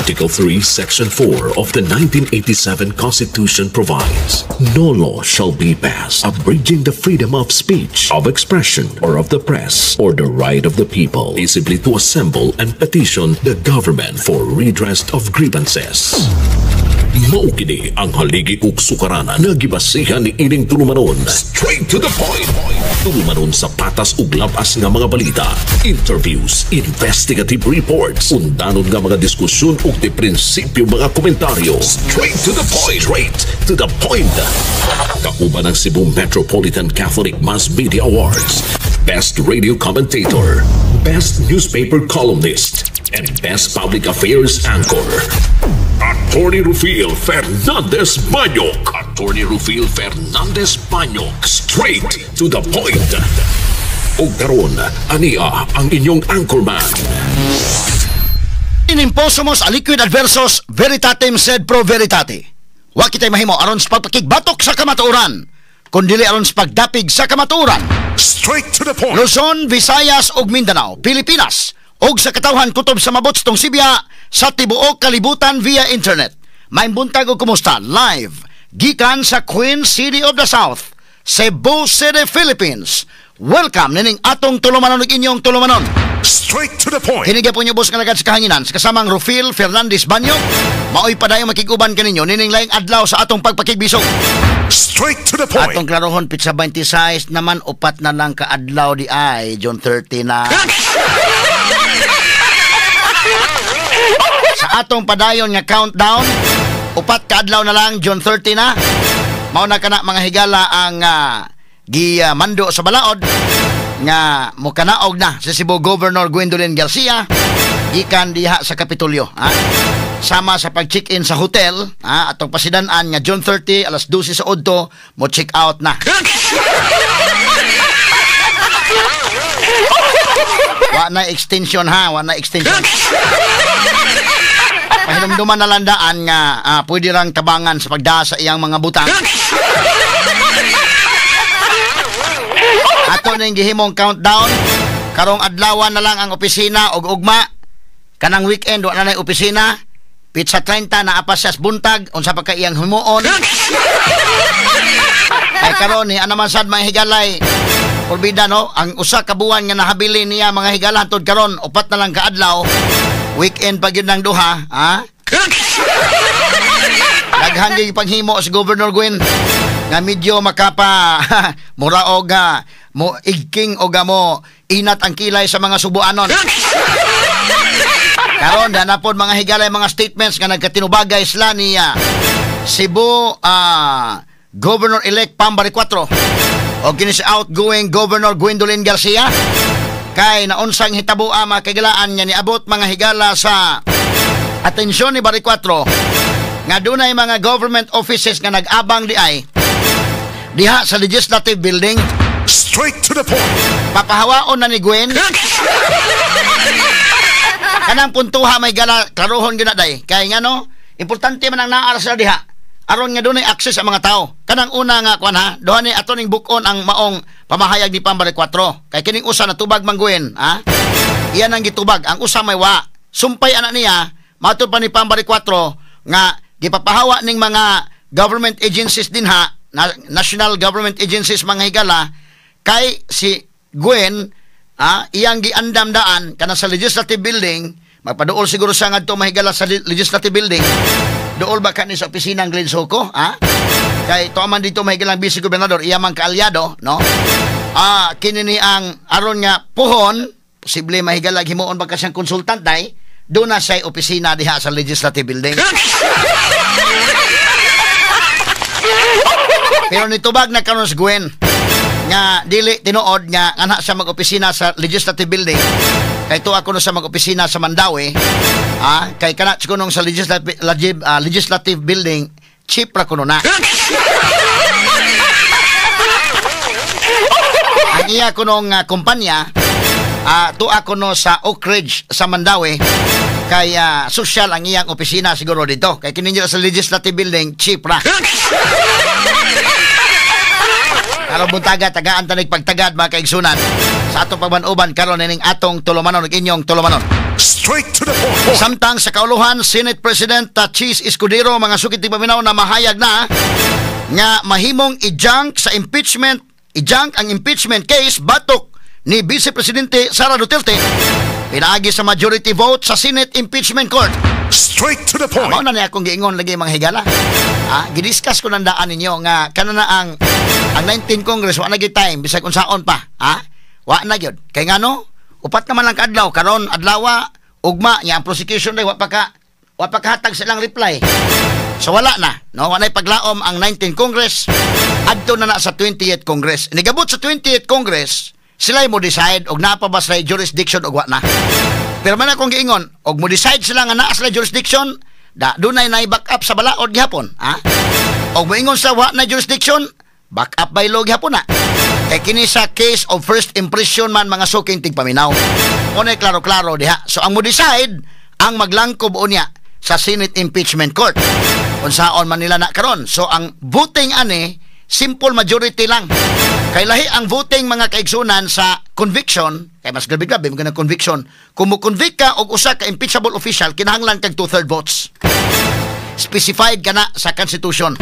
Article 3, Section 4 of the 1987 Constitution provides, "No law shall be passed abridging the freedom of speech, of expression, or of the press, or the right of the people peaceably to assemble and petition the government for redress of grievances." Mao kini ang haligi ug sukaranan nga gibasihan ni ining tulumanon. Straight to the point. Tulumanon sa patas ug labas nga mga balita, interviews, investigative reports, undanon nga mga diskusyon ug di prinsipyo mga komentaryo. Straight to the point. Straight to the point. Kauban ang Cebu Metropolitan Catholic Mass Media Awards, Best Radio Commentator, Best Newspaper Columnist, and Best Public Affairs Anchor. Attorney Rufil Fernandez Banyok. Attorney Rufil Fernandez Banyok. Straight to the point. Ug karon, ania ang inyong anchorman. Inimposumos aliquid adversos veritatem sed pro veritate. Wa kitay mahimo aron sa pagpakigbatok sa kamatuoran, kundili aron sa pagdapig sa kamatuoran. Straight to the point. Luzon, Visayas ug Mindanao, Pilipinas ug sa katawhan kutob sa mabot tong Sibya sa tibuok kalibutan via internet. Maayong buntag ug kumusta live gikan sa Queen City of the South, Cebu City, Philippines. Welcome nining atong tulumanon ug inyong tulumanon. Straight to the point. Kini gyapon ubos nga alagad sa kahanginan sa kasamang Rufil Fernandez Banyo. Maoy padayong makig-uban kaninyo nining laing adlaw sa atong pagpakigbisog. Straight to the point. Atong klarohon pitsa 26 naman, 4 na lang kaadlaw di ay June 30 na. Sa atong padayon nga countdown, 4 kaadlaw na lang, June 30 na. Mao na kana mga higala ang gimando sa balaod nga mukanaog na si Cebu Governor Gwendolyn Garcia gikan diha sa Kapitolyo, ha? Sama sa pag-check-in sa hotel, ha? Atong pasidan-an nga June 30 alas 12 sa udto mo check out na. Wa na extension, ha, wa na extension. Pahinumduman na landaan nga pwede rang tabangan sa pagdaa sa iyang mga butang. Ato ning gihimong countdown karong adlawan na lang ang opisina og ugma. Kanang weekend wa na nay opisina. Pizza 30 na apa siya buntag unsa pa ka iyang himuon. Ay karon ni ana man sad mga higalay. Porbida no, ang usa ka buwan nga nahabili niya mga higala hantod karon 4 na lang kaadlaw. Weekend pa gyud nang duha, ha? Daghan gyud panghimo si Governor Gwen nga medyo makapa mura og mo igking og mo inat ang kilay sa mga Subuanon. Karon danapon mga higalay mga statements nga nagkatinubagay sila ni Cebu Governor-elect Pam Baricuatro o kini si outgoing Governor Gwendolyn Garcia kay naunsang hitaboa mga kagilaan nga niabot mga higala sa atensyon ni Baricuatro nga dunay mga government offices nga nag-abang di ay diha sa legislative building. Straight to the point. Papahawaon na ni Gwen. Kanang puntuha may gala klarohon gyud na day kay ngano importante man ang naa sa diha aron nga dunay access ang mga tao. Kanang una nga kuan ha, duha ni ato ning buk-on ang maong pamahayag ni Pam Baricuatro kay kining usa natubag man Gwen, ha? Iyan ang gitubag, ang usa may wa. Sumpay ana niya matud pa ni Pam Baricuatro nga gipapahawa ning mga government agencies dinha, national government agencies mga higala kay si Gwen, iyang giandam daan kana sa legislative building. Magpaduol siguro siya ngadto mahigala sa legislative building. Duol ba kani sa opisina ng Glenn Soco, ha? Kay tuwa man dito mahigala ang vice gobernador, iya man kaalyado, no? Kini ni ang aron nga puhon, posible mahigala himuon ba ka siyang konsultant day, doon na siya opisina diha sa legislative building. Pero nitubag na karon si Gwen nga dili tinuod nga anak siya mag-opisina sa legislative building. Kay tuwa kuno siya mag-opisina sa Mandaue, kay kana kunong sa legislative building cheap ra kuno na. Ang iya kunong kumpanya tuwa kuno sa Oak Ridge sa Mandaue kay social ang iyang opisina siguro dito. Kay kini sa legislative building cheap ra. Karon buntaga tagaan tanig pagtagad mga kaigsunan sa atong pagban-uban karon nining atong tulumanon ug inyong tulumanon. Straight to the point. Samtang sa kauluhan, Senate President Chiz Escudero, mga suking tigpaminaw, na mahayag na nga mahimong i-junk sa impeachment, i-junk ang impeachment case batok ni Vice Presidente Sara Duterte pinaagi sa majority vote sa Senate Impeachment Court. Straight to the point. Mao na niya akong giingon lagi, mga higala. Ah, gidiscuss ko nang daan ninyo nga kana na ang 19 Congress wa na gyud time bisag unsaon pa, ha? Wa na gyud. Kay ngano? Upat naman lang kaadlaw karon, adlawa, ugma nya ang prosecution day wa pa kahatag silang reply. So wala na, no? Wa na paglaom ang 19 Congress. Adto na na sa 20th Congress. Nigabot sa 20th Congress, sila mo decide og naa pa ba sila jurisdiction og wa na. Pero man akong giingon, og mo decide sila nga naa sila jurisdiction, da dunay na back up sa balaod gihapon, ha? Og moingon sa wa na jurisdiction, back up by law gihapon na. Kay kini sa case of first impression man, mga suking tigpaminaw. Unay klaro-klaro diha. So ang mo decide ang maglangkob unya sa Senate Impeachment Court. Unsaon man nila na karon. So ang voting ani, simple majority lang. Kay lahi ang voting, mga kaigsunan, sa conviction, kay mas grabe-grabe mga conviction. Kung mo convict ka og usa ka impeachable official, kinahanglan kag two-third votes. Specified ka na sa Constitution.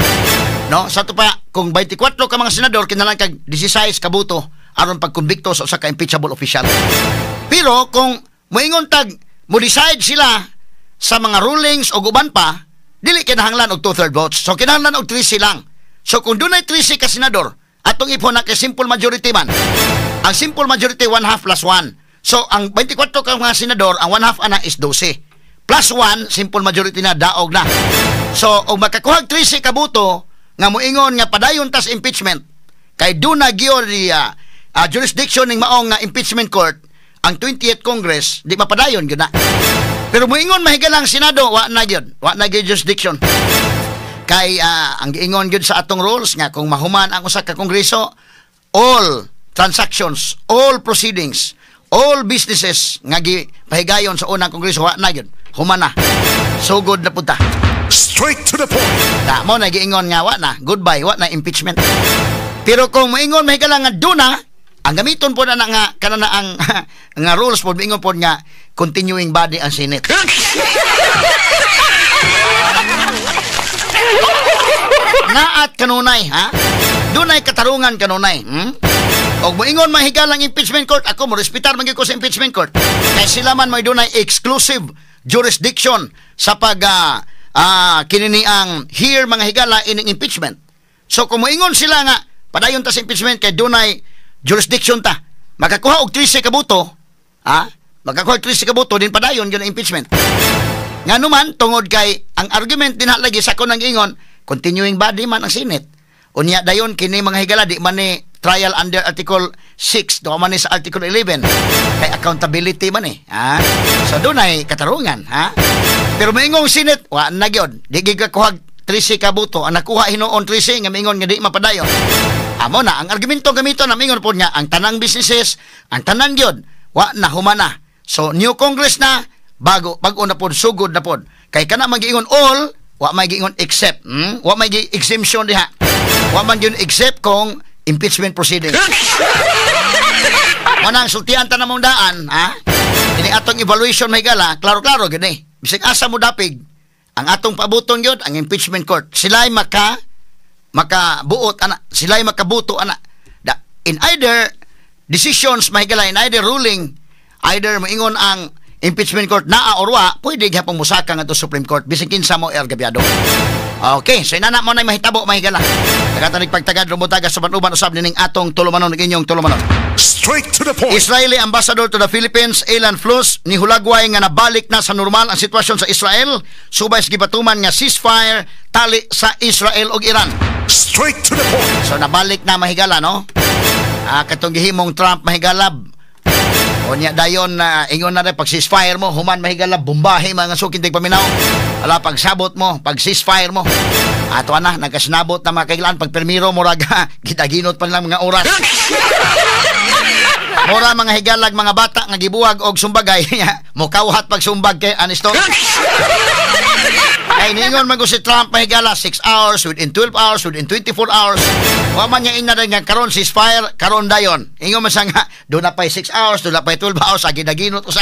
No? Sa ato pa, kung 24 ka mga senador, kinahanglan kag 16 ka boto aron pagkonbikto sa usa ka impeachable official. Pero kung moingon tag mo decide sila sa mga rulings o uban pa, dili kinahanglan og two-third votes. So kinahanglan og 13 lang. So kung dunay 13 ka senador, atong ipon na kay simple majority man. Ang simple majority, one half plus 1. So ang 24 ka mga senador, ang one half ana is 12. Plus 1, simple majority na, daog na. So og makakuhag 13 ka boto nga moingon nga padayon tas impeachment kay duna gyud jurisdiction ning maong nga impeachment court ang 20th Congress, di mapadayon gyud na. Pero moingon mahigala ang Senado, wa na gyud, wa na gyud jurisdiction. Kay ang giingon gyud sa atong rules nga kung mahuman ang usa ka kongreso, all transactions, all proceedings, all businesses nga gipahigayon sa unang kongreso, wa na gyud. Human na. Sugod na punta. Straight to the point. Da mo na giingon nga wa na, goodbye, wa na impeachment. Pero kung moingon mahigala nga duna, ang gamiton po na nga kana na ang nga rules po, moingon po nga continuing body ang Senate. Naat kanunay, ha? Dunay katarungan kanunay, Og moingon mahigalang impeachment court, ako mo respetar man gyud ko sa impeachment court. Kay sila man may dunay exclusive jurisdiction sa pag kinini ang hear, mga higala, ining impeachment. So kung moingon sila nga padayon ta sa impeachment kay dunay jurisdiction ta, makakuha og 13 ka boto, ha? Makakuha og 13 ka boto din, padayon gyud ang impeachment. Nga naman, tungod kay ang argument din lagi sa ko nang ingon, continuing body man ang Senate. Unya dayon kini, mga higala, di man ni trial under Article 6, do man ni sa Article 11. Kay accountability man eh. Ha? So dunay katarungan, ha? Pero moingong Senate, wa na gyud. Di gyud kakuhag 13 ka boto. Ang nakuha hinuon 13 nga moingon nga di mapadayon. Amo na ang argumento gamiton na moingon pod nga ang tanang businesses, ang tanan gyud, wa na, humana. So new Congress na, bago bag-o na pod, sugod na pod. Kay kana man giingon all, wa may giingon except. Wa may gi exemption diha. Wa man gyud except kung impeachment proceedings. Manang sultian ta namong daan, ha? Ini atong evaluation, may gala, klaro-klaro gid ni. Bisag asa mo dapig, ang atong paabuton gyud ang impeachment court. Sila'y makabuot ana, sila'y makabuto ana. Da, in either decisions, mahigala, in either ruling, either moingon ang impeachment court naa or wa, pwede gihapon musaka ngadto Supreme Court bisan kinsa mo ergabyado. Okay, so inana mo na mahitabo, mahigala. Nagatanig pagtagad rumutaga sa uban usab nining atong tulumanon ng inyong tulumanon. Straight to the point. Israeli Ambassador to the Philippines, Ilan Fluss, ni hulagway nga nabalik na sa normal ang sitwasyon sa Israel subay sa gipatuman nga ceasefire tali sa Israel ug Iran. Straight to the point. So nabalik na, mahigala, no? Ah, katong gihimong Trump, mahigalab. Unya dayon na ingon na rin pag ceasefire mo, human, mahigala, bombahe, mga suking tigpaminaw. Ala pagsabot mo, pag ceasefire mo. Ato na nagkasinabot na, mga kaiglaan, pag permiro murag gitaginot pa lang mga oras. Mura, mga higalag, mga bata nga gibuwag og sumbagay, mukawhat pag sumbag kay aniston. Kay niingon man ko si Trump, mahigala, 6 hours, within 12 hours, within 24 hours. Wa man niya ingna nga karon ceasefire, karon dayon. Ingon man siya nga doon na pa'y 6 hours, doon na pa'y 12 hours, agi naginot usa.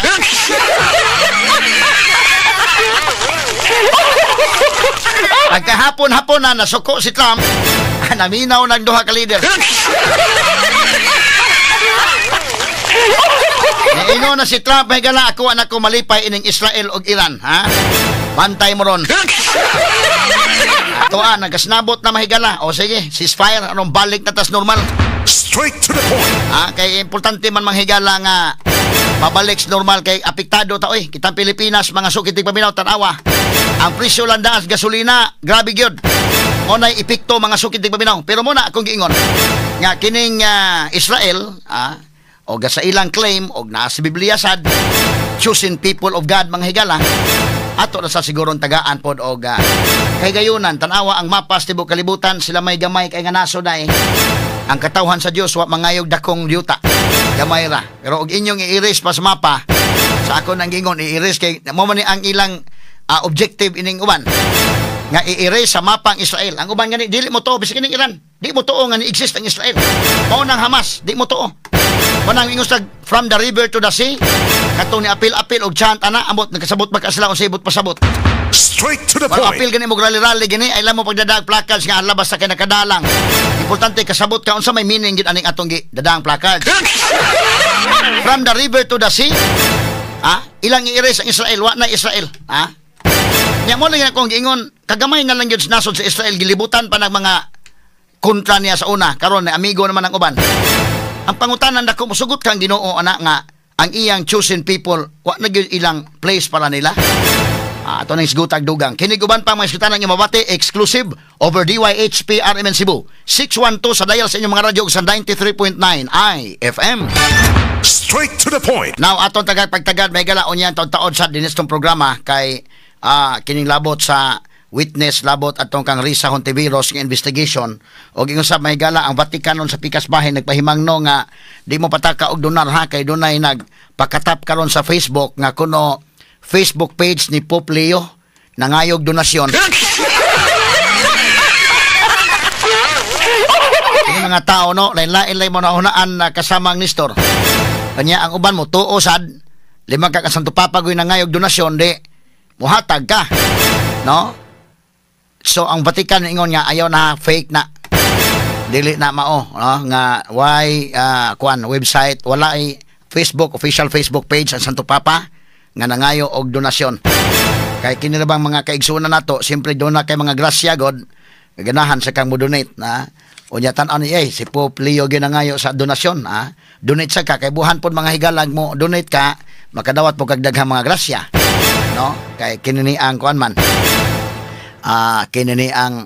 Pagkahapon-hapon na nasuko si Trump, naminaw ng duha ka leader. Niingon na si Trump, mahigala, ako anak ko malipay ining Israel og Iran, ha? Bantay mo ron. Ato ah, nagkasnabot na mahigala. O sige, ceasefire, anong balik na tas normal. Straight to the point. Ah, kay importante man manghigala nga mabalik sa normal kay apektado ta oy. Kitang Pilipinas, mga sukit paminaw tan-awa. Ang presyo lang daas gasolina, grabe gyud. Onay epekto mga sukit paminaw. Pero muna akong giingon nga kining Israel, og sa ilang claim og naa sa Biblia sad, choosing people of God mga higala, ato na sa sigurong tagaan pod og kay gayunan tan-awa ang mapa sa tibuok kalibutan, sila may gamay kay nga nasod ay ang katawhan sa Dios wa mangayog dakong yuta, gamay ra. Pero og inyong i-erase pa sa mapa, sa ako nang gingon i-erase kay mo man ni ang ilang objective ining uban nga i-erase sa mapa ang Israel. Ang uban gani dili mo tuo bisag kining Iran, di mo tuo nga ni-exist ang Israel. Mao nang Hamas, di mo tuo. Manang ingos from the river to the sea, katong ni apil-apil og chant ana, amot nagkasabot ba ka sila kung sibot pasabot. Straight to the point. Apil gani mo rally-rally gani, ay mo pagdadag placards nga labas sa kay nakadalang. Importante kasabot ka unsa may meaning gid aning atong dadaang placards. From the river to the sea, ilang i-erase ang Israel, wa na Israel, ha? Nya mo lang akong giingon, kagamay na lang gyud nasod sa Israel, gilibutan pa ng mga kontra niya sa una, karon na amigo naman ang uban. Ang pangutanan dako mosugot kang Ginoo ana nga ang iyang chosen people wa na gyud ilang place para nila. Ato nang isgutag dugang. Kini uban pa mga isgutanan nga mabati exclusive over DYHP RMN Cebu 612 sa dial sa inyong mga radyo sa 93.9 IFM. Straight to the point. Now aton tagad pagtagad may galaon yan taon-taon sa dinis tong programa kay kining labot sa witness labot atong kang Risa Hontiveros nga investigation og ingon sa mahigala ang Vaticanon sa pikas bahin nagpahimangno nga di mo pataka og donar ha kay dunay nagpakatap karon sa Facebook nga kuno Facebook page ni Pope Leo nangayog donasyon. Yung mga tao no, lain-lain mo na hunaan na kasama ang Nestor. Kanya ang uban mo tuo sad lima ka ka Santo Papa goy nangayog donasyon di muhatag ka, no? So ang Vatican ingon nga ayaw na, fake na, dili na mao, no? Nga why kuan website wala ay Facebook official Facebook page ang Santo Papa nga nangayo og donasyon. Kay kini ra bang mga kaigsuonan nato, siyempre doon na kay mga grasya god ganahan sa kang mo donate na. Unya tan-aw ni si Pope Leo ginangayo sa donasyon, ha? Donate sa ka kay buhan pod mga higalag mo donate ka makadawat po kag daghang mga grasya, no? Kay kini ni ang kuan man. Kini ni ang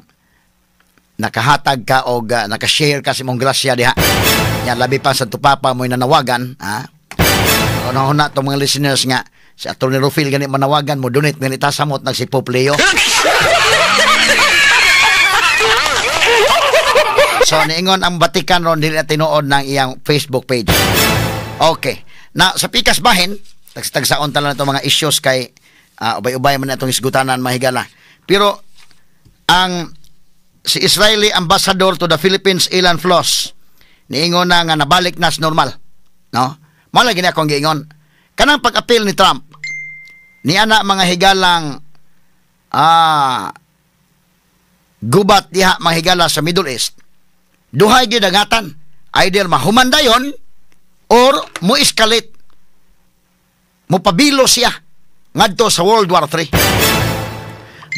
nakahatag ka og nakashare ka sa imong grasya diha. Yan labi pa sa Santo Papa mo'y nanawagan, ha? Una-una tong mga listeners nga si Atty. Rufil gani manawagan mo donate gani ta samot nag si Pope Leo. So niingon ang Vatican ron dili na tinuod ng iyang Facebook page. Okay. Na sa pikas bahin, tagsaon ta lang itong mga issues kay ubay-ubay man na itong isgutanan mahigala. Pero ang si Israeli ambassador to the Philippines Ilan Floss niingon na nga nabalik na sa normal, no? Mao lagi na akong giingon. Kanang pag-appeal ni Trump niya na mga higalang gubat diha mga higala sa Middle East. Duhay gyud dangatan, either mahuman dayon or mo escalate, mo pabilo siya ngadto sa World War III.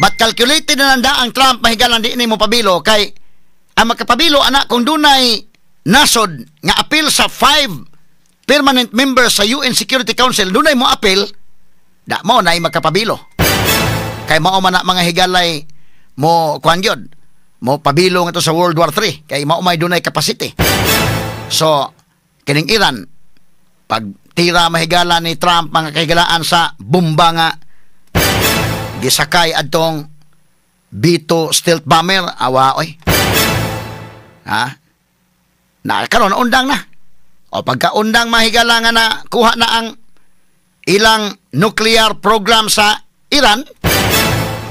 But calculated na nanda ang Trump mahigalan di ini mo pabilo kay ang makapabilo ana kung dunay nasod nga appeal sa 5 permanent members sa UN Security Council, dunay mo appeal da mo nay makapabilo. Kay mao man na mga higalay mo kuan gyud, mo pabilo ngadto sa World War III kay mao may dunay capacity. So kining Iran pag tira mahigala ni Trump mga kahigalaan sa bomba nga gisakay adtong B-2 stealth bomber, awa oy. Ha? Na karon undang na. O pagkaundang mahigala nga na kuha na ang ilang nuclear program sa Iran,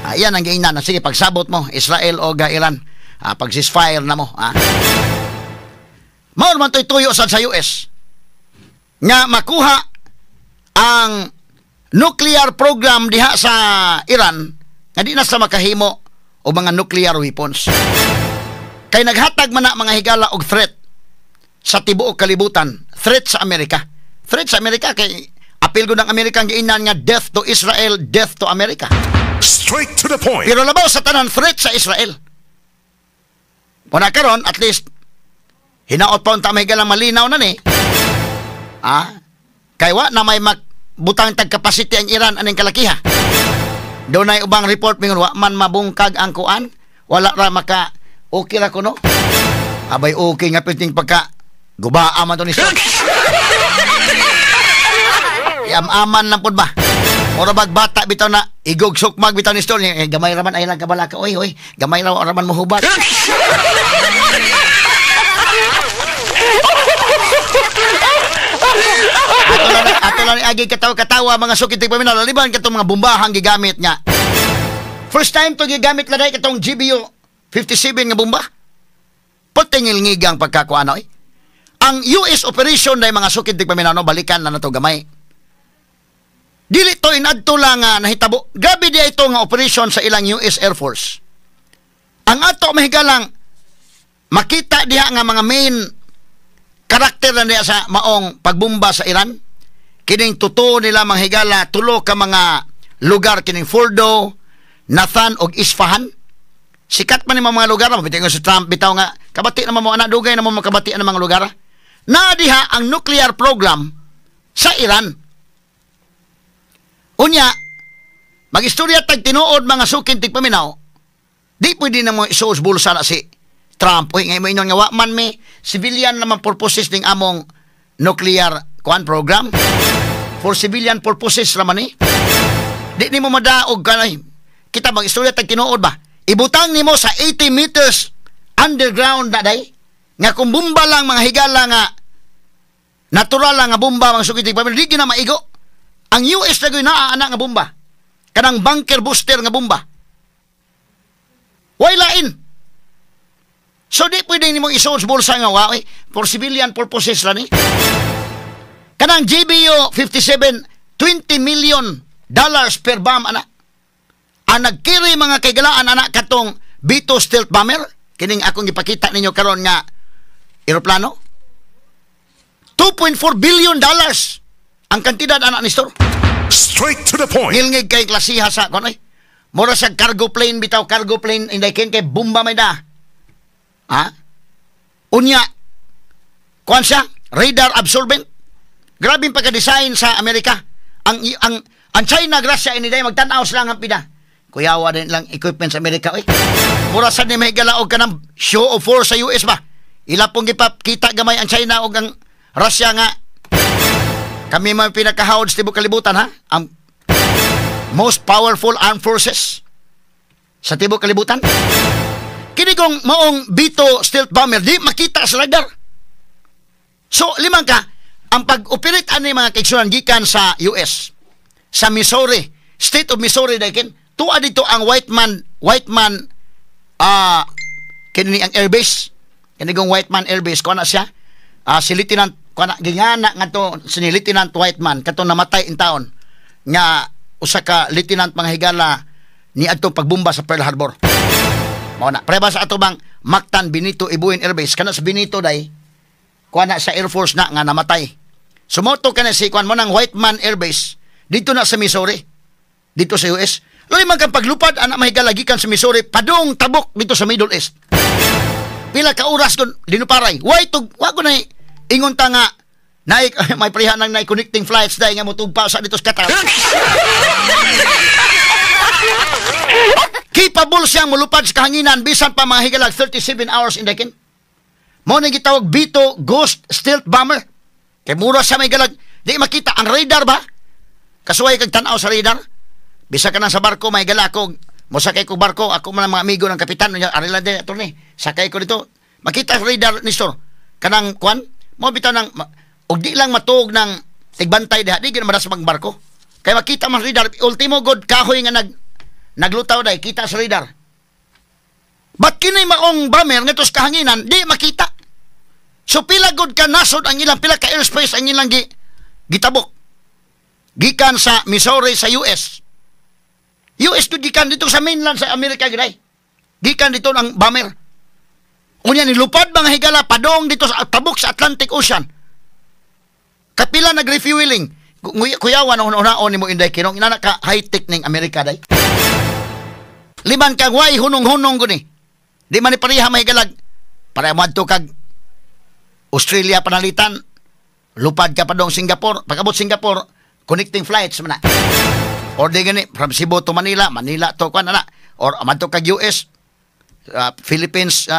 Ayan ang giingnan. Sige, pagsabot mo, Israel o Iran. Pag ceasefire na mo. Mao man to'y tuyo sad sa US nga makuha ang nuclear program diha sa Iran nga di na sa makahimo o mga nuclear weapons. Kay naghatag man na, mga higala, og threat sa tibuok kalibutan, threat sa Amerika. Threat sa Amerika kay apil gud ang Amerika, ang giingnan nga "Death to Israel, death to America." Straight to the point. Pero labaw sa tanan, threat sa Israel. Muna karon, at least hinaot pa unta, may malinaw na ni. Kay wa na may butang tag capacity ang Iran aning kalakiha. Dunay ubang report mingon wa man mabungkag ang kuan, wala ra maka okay ra kuno. Abay, okay nga piting pagka gubaa man to ni sir. Yam-aman lang pud ba? Ora bag bata bitaw na igog sukmag bitaw ni stol eh, gamay ra man ay lang kabalaka, oy oy, gamay ra ra man mohubat. Ato lang agi katawa-katawa, mga sukit tigpaminaw, laliban katong mga bumbahang gigamit nga. First time to gigamit laday katong GBU 57 nga bomba. Patingil ngigang pagkakuano eh. Ang US operation day, mga sukit tigpaminaw, no, balikan na nato gamay. Dili to inadto lang nga nahitabo. Grabe di ito nga operation sa ilang US Air Force. Ang ato mahigalang makita diha nga mga main karakter na diha sa maong pagbomba sa Iran. Kining totoo nila, mga higala, tulo ka mga lugar kining Fordo, Natanz ug Isfahan. Sikat man ni mga lugar, mabitay nga si Trump bitaw nga kabati naman mo ana, dugay naman makabati ang mga lugar. Na diha ang nuclear program sa Iran. Unya, magistorya tag tinuod, mga sukin tigpaminaw, di pwede na mo isuos bulsa na si Trump. Uy, ngayon mo ingon nga wa man may civilian naman purposes ning among nuclear kuan program. For civilian purposes raman eh. Di nimo madaog kanay. Kita mag-istorya tag tinuod ba? Ibutang nimo sa 80 meters underground na day. Nga kung bomba lang, mga higala, nga natural lang nga bomba, mga sukitig pamilya, di na maigo. Ang US na gyud naa ana nga bomba. Kanang bunker buster nga bomba. Way lain. So di pwede nimo isuod sa bulsa nga wa eh, for civilian purposes ra ni. Kanang GBU 57, $20 million per bomb ana. Ang nagkiri, mga kaigalaan, ana katong B-2 stealth bomber kining akong gipakita ninyo karon nga eroplano. $2.4 billion ang kantidad ana ni store. Straight to the point. Ngilngig kay klasiha sa kuan oy. Mura sa cargo plane bitaw, cargo plane inday ken kay bomba may da. Ha? Unya kuan siya, radar absorbent. Grabe pagka-design sa Amerika. Ang China, grasya ini day magtan-aw sila ang pida. Kuyawa din lang equipment sa Amerika oy. Mura sa ni may galaog ka ng show of force sa US ba? Ila pong gipakita gamay ang China og ang Russia nga kami mga pinakahawd sa tibok kalibutan, ha? Ang most powerful armed forces sa tibok kalibutan. Kini kong maong B-2 stealth bomber di makita sa radar. So, limang ka, ang pag-operate ani, mga kaigsunan, gikan sa US, sa Missouri, State of Missouri daykin, tuwa dito ang Whiteman kini ang airbase. Kini kong Whiteman Airbase kuha na siya. Si Lieutenant kuha na gingana ngadto si Lieutenant Whiteman katong namatay in taon nga usa ka lieutenant, mga higala, ni adtong pagbomba sa Pearl Harbor. Mao na. Preba sa ato bang Mactan Benito Ibuin Airbase kana sa Benito day kuha na sa Air Force na nga namatay. Sumoto ka na si kuan mo ng Whiteman Airbase dito na sa Missouri. Dito sa US. Lali man kang paglupad anak, mahigala, gikan sa Missouri padung tabok dito sa Middle East. Pila ka oras kun dinuparay. Why to wa ko na ingon ta nga naik may prehan nang nay connecting flights dai nga motugpa sa dito sa Qatar. Capable siyang mulupad sa kahanginan bisan pa, mga higalag, 37 hours in dekin. Mao ni gitawag B-2 Ghost Stealth Bomber. Kay mura siya may galag, di makita ang radar ba? Kasuway kag tan-aw sa radar. Bisa ka na sa barko, may gala ko, mosakay ko barko, ako man ang mga amigo ng kapitan, unya, ari lang din, attorney, sakay ko dito. Makita sa radar ni store. Kanang kwan, mo bitaw ng og di lang matuog ng tigbantay diha, di gyud madas mag barko. Kay makita man radar, ultimo god kahoy nga nag Naglutaw day, kita sa radar. But kini maong bomber ngadto sa kahanginan, di makita. So pila gud ka nasod ang ilang, pila ka airspace ang ilang gitabok. Gikan sa Missouri sa US. US gud gikan dito sa mainland sa Amerika giday. Gikan dito ang bomber. Unya nilupad, mga higala, padong dito sa tabok sa Atlantic Ocean. Kapila nag-refueling. Kuyawan ang una-unaon nimo, Inday Kinong, inana ka high-tech ning Amerika day. Liban kag way hunong-hunong guni. Di man ni pareha, may galag. Para mo adto kag Australia panalitan, lupad ka pa dong Singapore. Pag-abot Singapore, connecting flights man na. Or di gani, from Cebu to Manila, Manila to kwan na. Or amadto kag US, Philippines,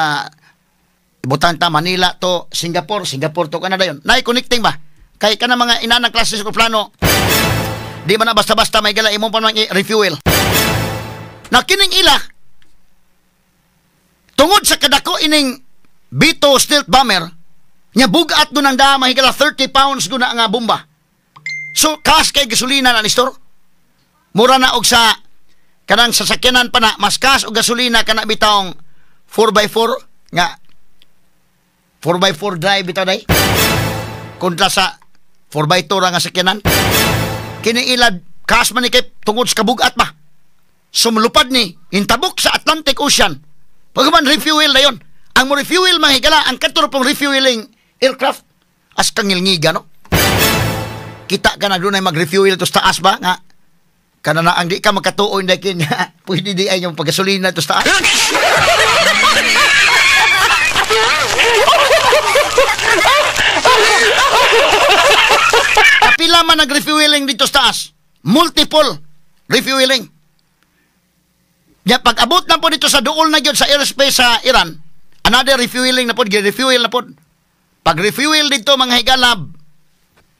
ibutang ta Manila to Singapore, Singapore to Canada yun. Nay connecting ba? Kay kana mga inanang klase sa plano, di man na basta-basta may gala imong pa man i-refuel. Na kining ila, tungod sa kadako ining B2 stealth bomber, nya bugat doon ang daa, mahigala 30 pounds guna nga bomba. So, kas kay gasolina na, Nestor. Mura na og sa kanang sasakyanan pa na, mas kas og gasolina kana bitawng 4x4 nga 4x4 drive bitaw day. Kontra sa 4x2 ra nga sakyanan. Kini ilad kas man ni kay tungod sa kabugat ba. Sumlupad ni intabok sa Atlantic Ocean. Pagkaman refuel na yon. Ang mo refuel, mga higala, ang kadto pong refueling aircraft as kangilngiga, no? Kita ka na doon ay mag-refuel to sa taas ba nga kana na ang di ka makatuo inday kin pwede di ay yung pagasolina to sa taas. Kapila man nag-refueling dito sa taas. Multiple refueling. Ya pag abot na po dito sa duol na gyud sa airspace sa Iran, another refueling na po, gi-refuel na po. Pag refuel dito, mga higalab,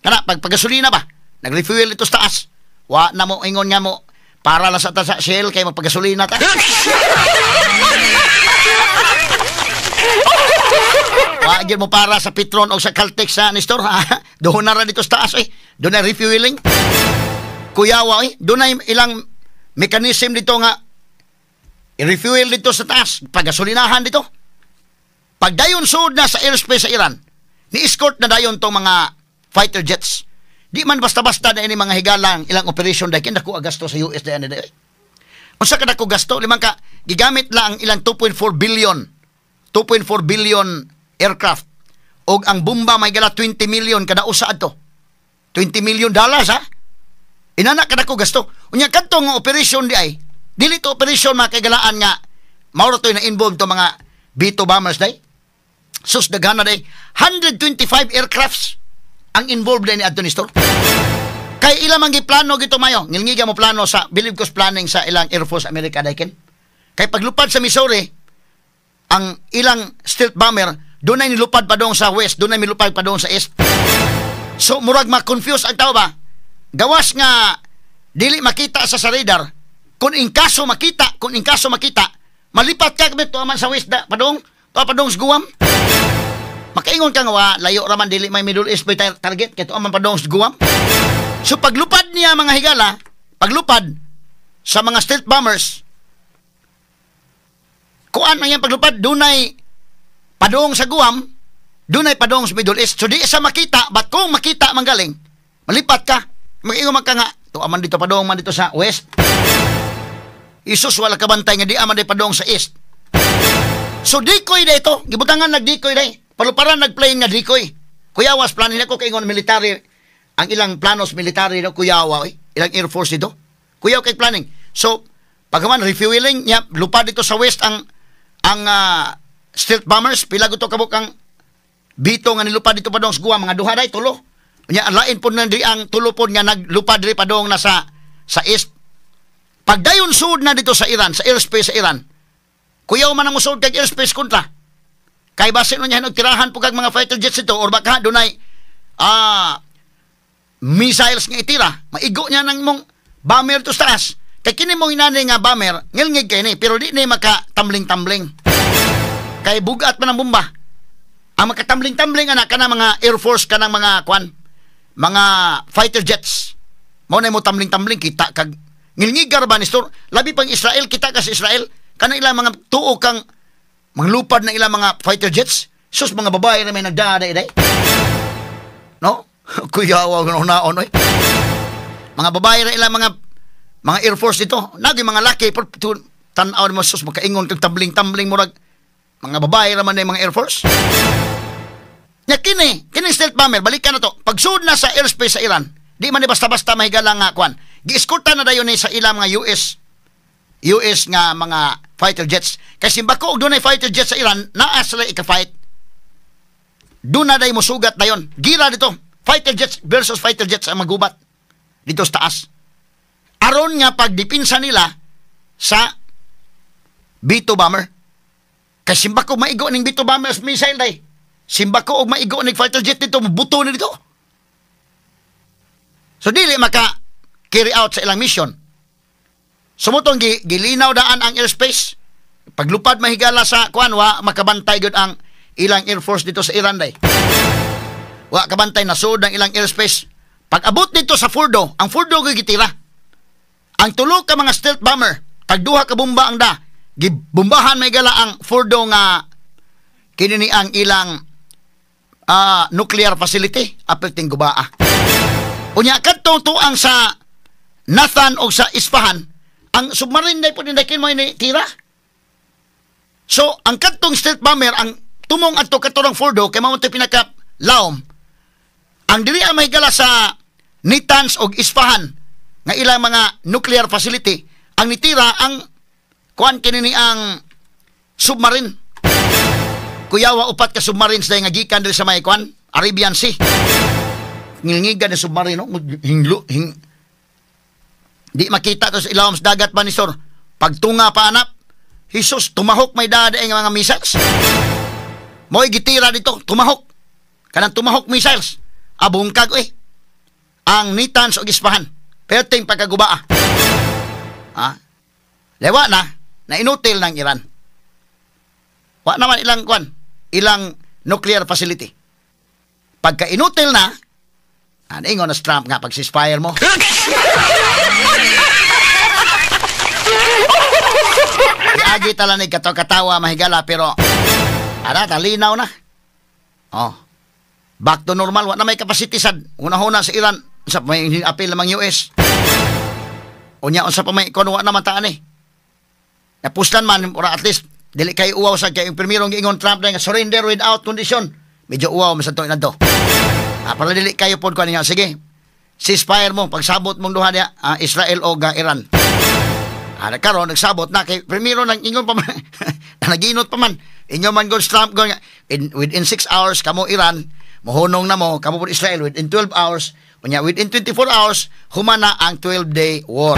kana pag pagasolina ba, nag-refuel dito sa taas. Wa na mo ingon nga mo para lang sa ta sa Shell kay magpagasolina ta. Wa gyud mo para sa Petron o sa Caltex sa Nestor, ha. Doon na ra dito sa taas eh. Doon na refueling. Kuyawa eh, doon na ilang mechanism dito nga i-refuel dito sa taas, pagasolinahan dito. Pagdayon sud na sa airspace sa Iran, ni-escort na dayon tong mga fighter jets. Di man basta-basta na ini, mga higalang, ilang operation dahil dako ang gasto sa US dahil dahil. Unsa ka dako gasto? Limang ka gigamit lang ang ilang 2.4 billion 2.4 billion aircraft og ang bomba may gala 20 million kada usa adto. $20 million ha. Inana ka dako gasto. Unya kadto nga operation di ay dili to operation, mga kaigalaan, nga mao ra to na involved to mga B2 bombers day. Sus, daghan na day, 125 aircrafts ang involved day ni adto, Nestor. Kay ila man giplano gito mayo, ngilngiga mo plano sa believe ko sa planning sa ilang Air Force America dayken. Kay paglupad sa Missouri, ang ilang stealth bomber doon ay nilupad pa doon sa west, doon ay nilupad pa doon sa east. So murag ma-confuse ang tao ba? Gawas nga dili makita sa radar, kung in kaso makita, kung in kaso makita, malipat ka kami tuwa man sa west da, padong, tuwa padong sa Guam. Makaingon ka nga wa, layo raman, dili may Middle East may target kay tuwa man padong sa Guam. So paglupad niya, mga higala, paglupad sa mga stealth bombers, kuan man yan paglupad, dunay padong sa Guam, dunay padong sa Middle East. So di sa makita, but kung makita manggaling, malipat ka. Mag-ingon man ka nga, tuwa man dito padong man dito sa west. Isus, wala ka bantay nga di man di padong sa east. So decoy da ito, gibutangan nagdecoy day. Paluparan nagplane nga decoy. Kuyawas plan nila ko kaingon military ang ilang planos military no kuyawa eh, ilang Air Force dito. Kuyaw kay planning. So pagkaman refueling niya, lupad dito sa west ang stealth bombers, pila guto kabuk ang B2 nga nilupad dito padong sa Guam, mga duha day, tulo. Nya ang lain pod na diri ang tulo pod nga naglupad diri padong na sa east. Pagdayon sud na dito sa Iran, sa airspace sa Iran. Kuyaw man ang musud kag airspace kontra. Kay basin niya og tirahan po kag mga fighter jets ito or baka dunay missiles nga itira, maigo niya ng mong bomber to sa taas. Kay kini mong inani nga bomber, ngilngig kay ni, pero di ni makatamling-tambling. Kay bugat man ang bomba. Ang makatamling-tambling anak kana mga Air Force, kanang mga kwan, mga fighter jets. Mao na mo tamling-tambling kita kag Ngilngigar ba, Nestor? Labi pang Israel, kita ka sa Israel, kanang ilang mga tuo kang manglupad na ilang mga fighter jets. Sus, mga babae na may nagdaaday-day. No? Kuyawa, naon, oy. Mga babae na ilang mga Air Force dito. Nagi mga laki, tanaw mo, sus, makaingon kag tambling-tambling murag. Mga babae naman na yung mga Air Force. Nya kini stealth bomber, balikan na to. Pagsud na sa airspace sa Iran, di man ni basta-basta mahigala nga kwan. Gieskorta na dayon ni sa ilang mga US nga mga fighter jets. Kay simbako og dunay fighter jets sa Iran, naa sila ika-fight. Doon na day mosugat dayon. Gira dito, fighter jets versus fighter jets ang magubat dito sa taas. Aron nga pagdipinsa nila sa B-2 bomber. Kay simbako maigo ning B-2 bomber missile day. Simbako og maigo ning fighter jet dito, buto ni dito. So dili maka carry out sa ilang mission. Sumutong gilinaw daan ang airspace. Paglupad mahigala sa kuan, wa makabantay gyud ang ilang Air Force dito sa Iran day. Wa kabantay, nasud ang ilang airspace. Pag abot dito sa Fordo, ang Fordo gyud gitira. Ang tulo ka mga stealth bomber, tag duha ka bomba ang da. Gibombahan mahigala ang Fordo nga kini ni ang ilang nuclear facility, apelting gubaa. Unya kadtong tuang sa Nathan o sa Isfahan, ang submarine day po din mo ini tira. So ang kadtong stealth bomber ang tumong adto katorang Fordo kay mao to'y pinaka laom. Ang dili ang mahigala sa Natanz og Isfahan nga ilang mga nuclear facility, ang nitira ang kuan kini ni ang submarine. Kuyawa upat ka submarines dahil nga gikan diri sa may kuan Arabian Sea. Ngilngigan ni submarine, no? Hinglo, hing di makita to sa ilawom sa dagat ba ni sir. Pagtunga pa anap, Jesus, tumahok may dada ang mga missiles. Mo'y gitira dito, tumahok. Kanang tumahok missiles. Abungkag eh. Ang Natanz og Isfahan. Perting pagkagubaa. Ha? Lewa na, na inutil ng Iran. Wa naman ilang kwan, ilang nuclear facility. Pagka inutil na, ingon na Trump nga pag ceasefire mo. Iagi tala ni katawa mahigala pero ara talinaw na. Oh. Back to normal, wa na may capacity sad. Una-una sa Iran sa may apil lamang US. Unya unsa pa may kon wa na man taan eh. Napuslan man or at least dili kay uwaw sa kay yung primerong giingon Trump nga surrender without condition. Medyo uwaw man sa to inadto. Para dili kayo pod ko niya. Sige. Ceasefire mo pagsabot mong duha niya, Israel o Iran. Karon nagsabot na kay primero nang ingon pa man naginot pa man. Inyo man god Trump god within 6 hours kamo Iran mohunong na mo, kamo pod Israel within 12 hours, unya within 24 hours humana ang 12-day war.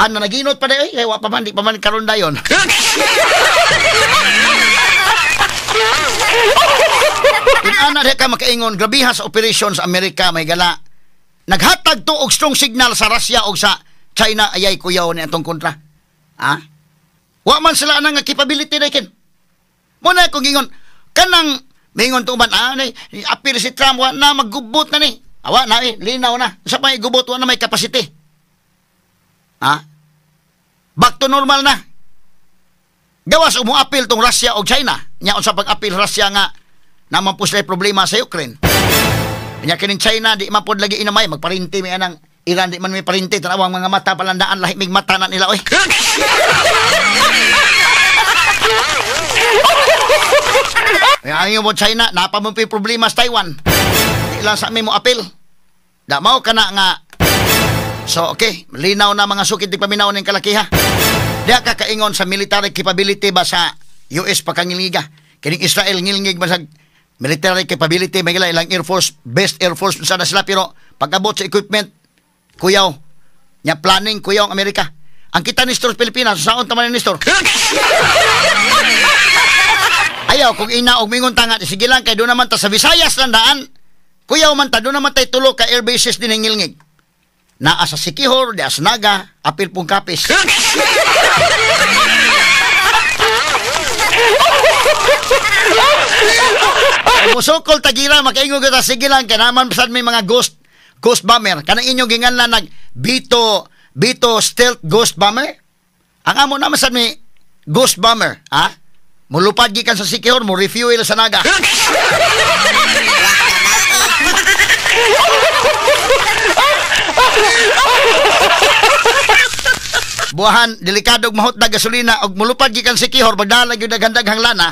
Ano naginot pa day, eh, wa pa man di pa man karon dayon. Ana di ka makaingon grabiha sa operation sa Amerika may gala. Naghatag to og strong signal sa Russia og sa China ayay kuyaw ni atong kontra. Ha? Wa man sila anang nga capability na kin. Muna kung ingon kanang mingon tuban ni apil si Trump wa na maggubot na ni. Awa na eh, linaw na. Sa may gubot wa na may capacity. Ha? Back to normal na. Gawas umuapil tong Russia og China. Nya unsa pag-apil Russia nga naman po sila problema sa Ukraine. Nya kining China di man pod lagi inamay magparinti may anang Iran di man may parinti, tanawang mga mata palandaan lahi mig mata na nila oy. Ay mo China napa mo problema sa Taiwan. Di lang sa mi mo apil. Da mao kana nga. So okay, linaw na mga sukit di paminaw ning kalakiha. Diha ka kaingon sa military capability ba sa US pagkangilngiga. Kining Israel ngilngig ba sa military capability may ilang Air Force, best Air Force sana sila pero pag-abot sa equipment kuyaw. Nya planning kuyaw ang Amerika. Ang kita ni Nestor Pilipinas, saon ta man ni Nestor? Ayaw kung ina og mingon tanga sige lang kay do naman ta sa Visayas lang daan. Kuyaw man ta do naman tay tulo ka air bases din ngilngig. Naa sa Sikihor, di sa Naga, apil pong kapis. Musukol tagira makaingon ta sige lang kay naman sad may mga ghost bomber kanang inyong ginganlan nag B2 B2 stealth ghost bomber. Ang amo naman sa mi ghost bomber, ha? Mulupad gikan sa Siquijor, mo refuel sa Naga. Buwahan, delikado og mahot na gasolina og mulupad gikan sa Siquijor, magdala gyud daghan-daghang lana.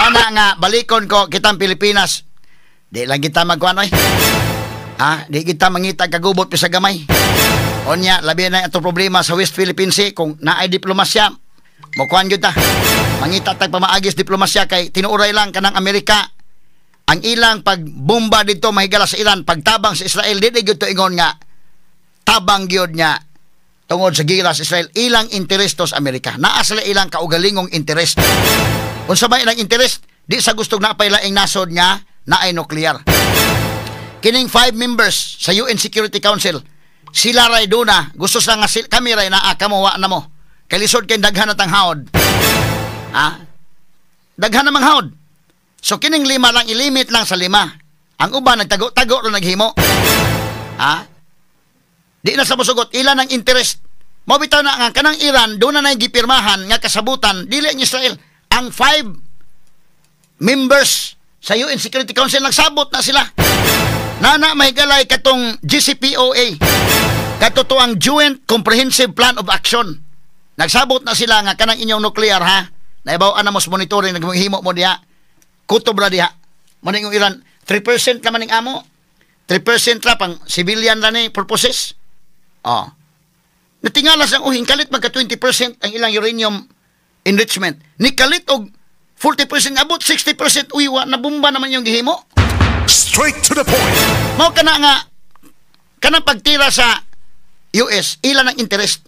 Ana nga balikon ko kitang Pilipinas. Di lang kita magkuan oy. Ha, di kita mangita kagubot sa gamay. Onya, labi na atong problema sa West Philippine Sea kung naay diplomasya. Mokuan gyud ta. Mangita tag pamaagis diplomasya kay tinuoray lang kanang Amerika. Ang ilang pagbomba didto mahigala sa Iran, pagtabang sa Israel dili gyud to ingon nga tabang gyud nga tungod sa gira sa Israel, ilang interes to sa Amerika. Naa sila ilang kaugalingong interest. Unsa ba ilang interest? Di sa gustong napay laing nasod nga naay nuklear. Kining 5 members sa UN Security Council, sila ray duna, gusto sa nga kami ray naa kamo wa na mo. Kay lisod kay daghan na tang haod. Ha? Daghan namang haod. So kining 5 lang, ilimit lang sa 5. Ang uban nagtago-tago ro naghimo. Ha? Di na sa mosugot ilan ang interest. Mao bitaw na nga kanang Iran doon na gipirmahan nga kasabutan dili ang Israel. Ang 5 members sa UN Security Council nagsabot na sila. Nana mahigalay katong JCPOA. Kato ang Joint Comprehensive Plan of Action. Nagsabot na sila nga kanang inyong nuclear ha. Naibaw-an na mo sa monitoring naghimo mo diha. Kutob ra diha. Maning Iran 3% ra maning amo. 3% ra pang civilian ra ni purposes. Oh. Natingala sang uhing kalit magka 20% ang ilang uranium enrichment. Nikalit og 40% abot 60% uy wa na bomba naman yung gihimo. Straight to the point. Mao kana nga kanang pagtira sa US ilan ang interest.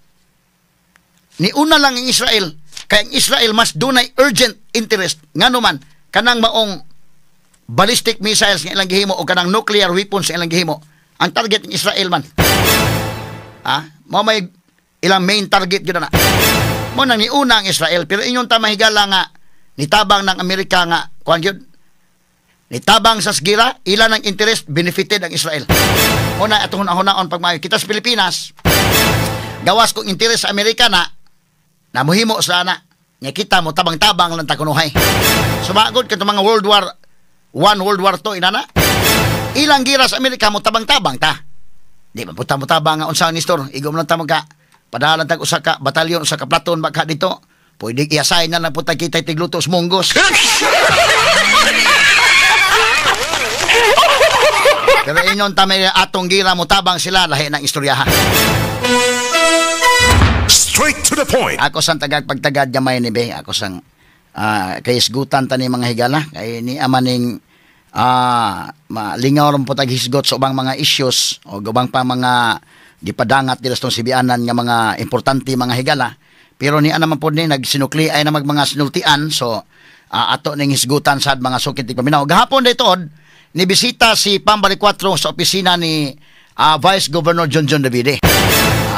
Niuna lang ang Israel kay ang Israel mas dunay urgent interest ngano man kanang maong ballistic missiles nga ilang gihimo o kanang nuclear weapons nga ilang gihimo. Ang target ng Israel man. Ha? Mao may ilang main target gyud na. Mo nang niuna ang Israel pero ingon ta mahigala nga nitabang ng Amerika nga kuan gyud. Nitabang sa sgira, ilan ang interest benefited ang Israel. Mo na atong hunahon pagmayo kita sa Pilipinas. Gawas kung interest sa Amerika na namuhimo sa ana. Nya kita mo tabang-tabang lang ta kunuhay. Sumagod kadtong mga World War 1, World War 2 inana. Ilang gira sa Amerika mo tabang-tabang ta. Di man puta mo tabang nga unsa ni store, igom lang ta magka padalan tag usa ka batalyon, usa ka platoon baka dito. Pwede i-assign na lang puta kita tigluto sa munggos. Pero ingon ta may atong gira mo tabang sila lahi ng istoryaha. Straight to the point. Ako sang tagag pagtagad gamay ni be, ako sang kay isgutan ta ni mga higala kay ni ama ning malingaw ron po tag hisgot sa ubang mga issues o ubang pa mga gipadangat dira sa sibianan nga mga importante mga higala. Pero ni naman po ni nagsinukli ay na mag mga sinultian, so ato ning hisgutan sad mga sukit paminaw. Gahapon daytood ni bisita si Pam Baricuatro sa opisina ni Vice Governor John John Davide.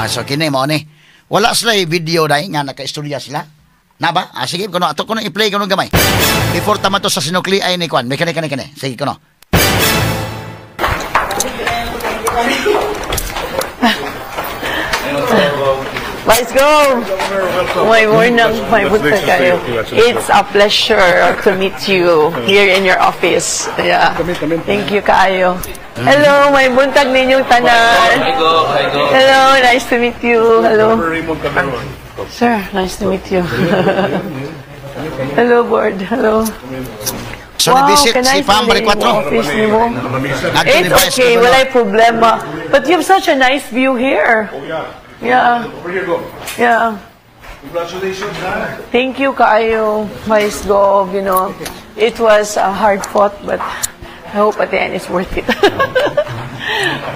So kini mao ni. Wala sila video dai nga nakaistorya sila. Na ba? Sige kuno ato kuno i-play kuno gamay. Before tama to sa sinukli ay ni kwan. May kani kani kani. Sige kuno. Let's go. My morning, my kayo. It's a pleasure to meet you here in your office. Yeah. Thank you kaayo. Hello, may buntag ninyong tanan. Hello, nice to meet you. Hello. Sir, nice to meet you. Hello, board. Hello. So, wow, ni-visit si Pam Baricuatro. It's okay, walay problema. But you have such a nice view here. Oh, yeah. Yeah. Over here, go. Yeah. Congratulations, ha? Thank you, kaayo, Vice Gov. You know, it was a hard fought, but I hope at the end it's worth it.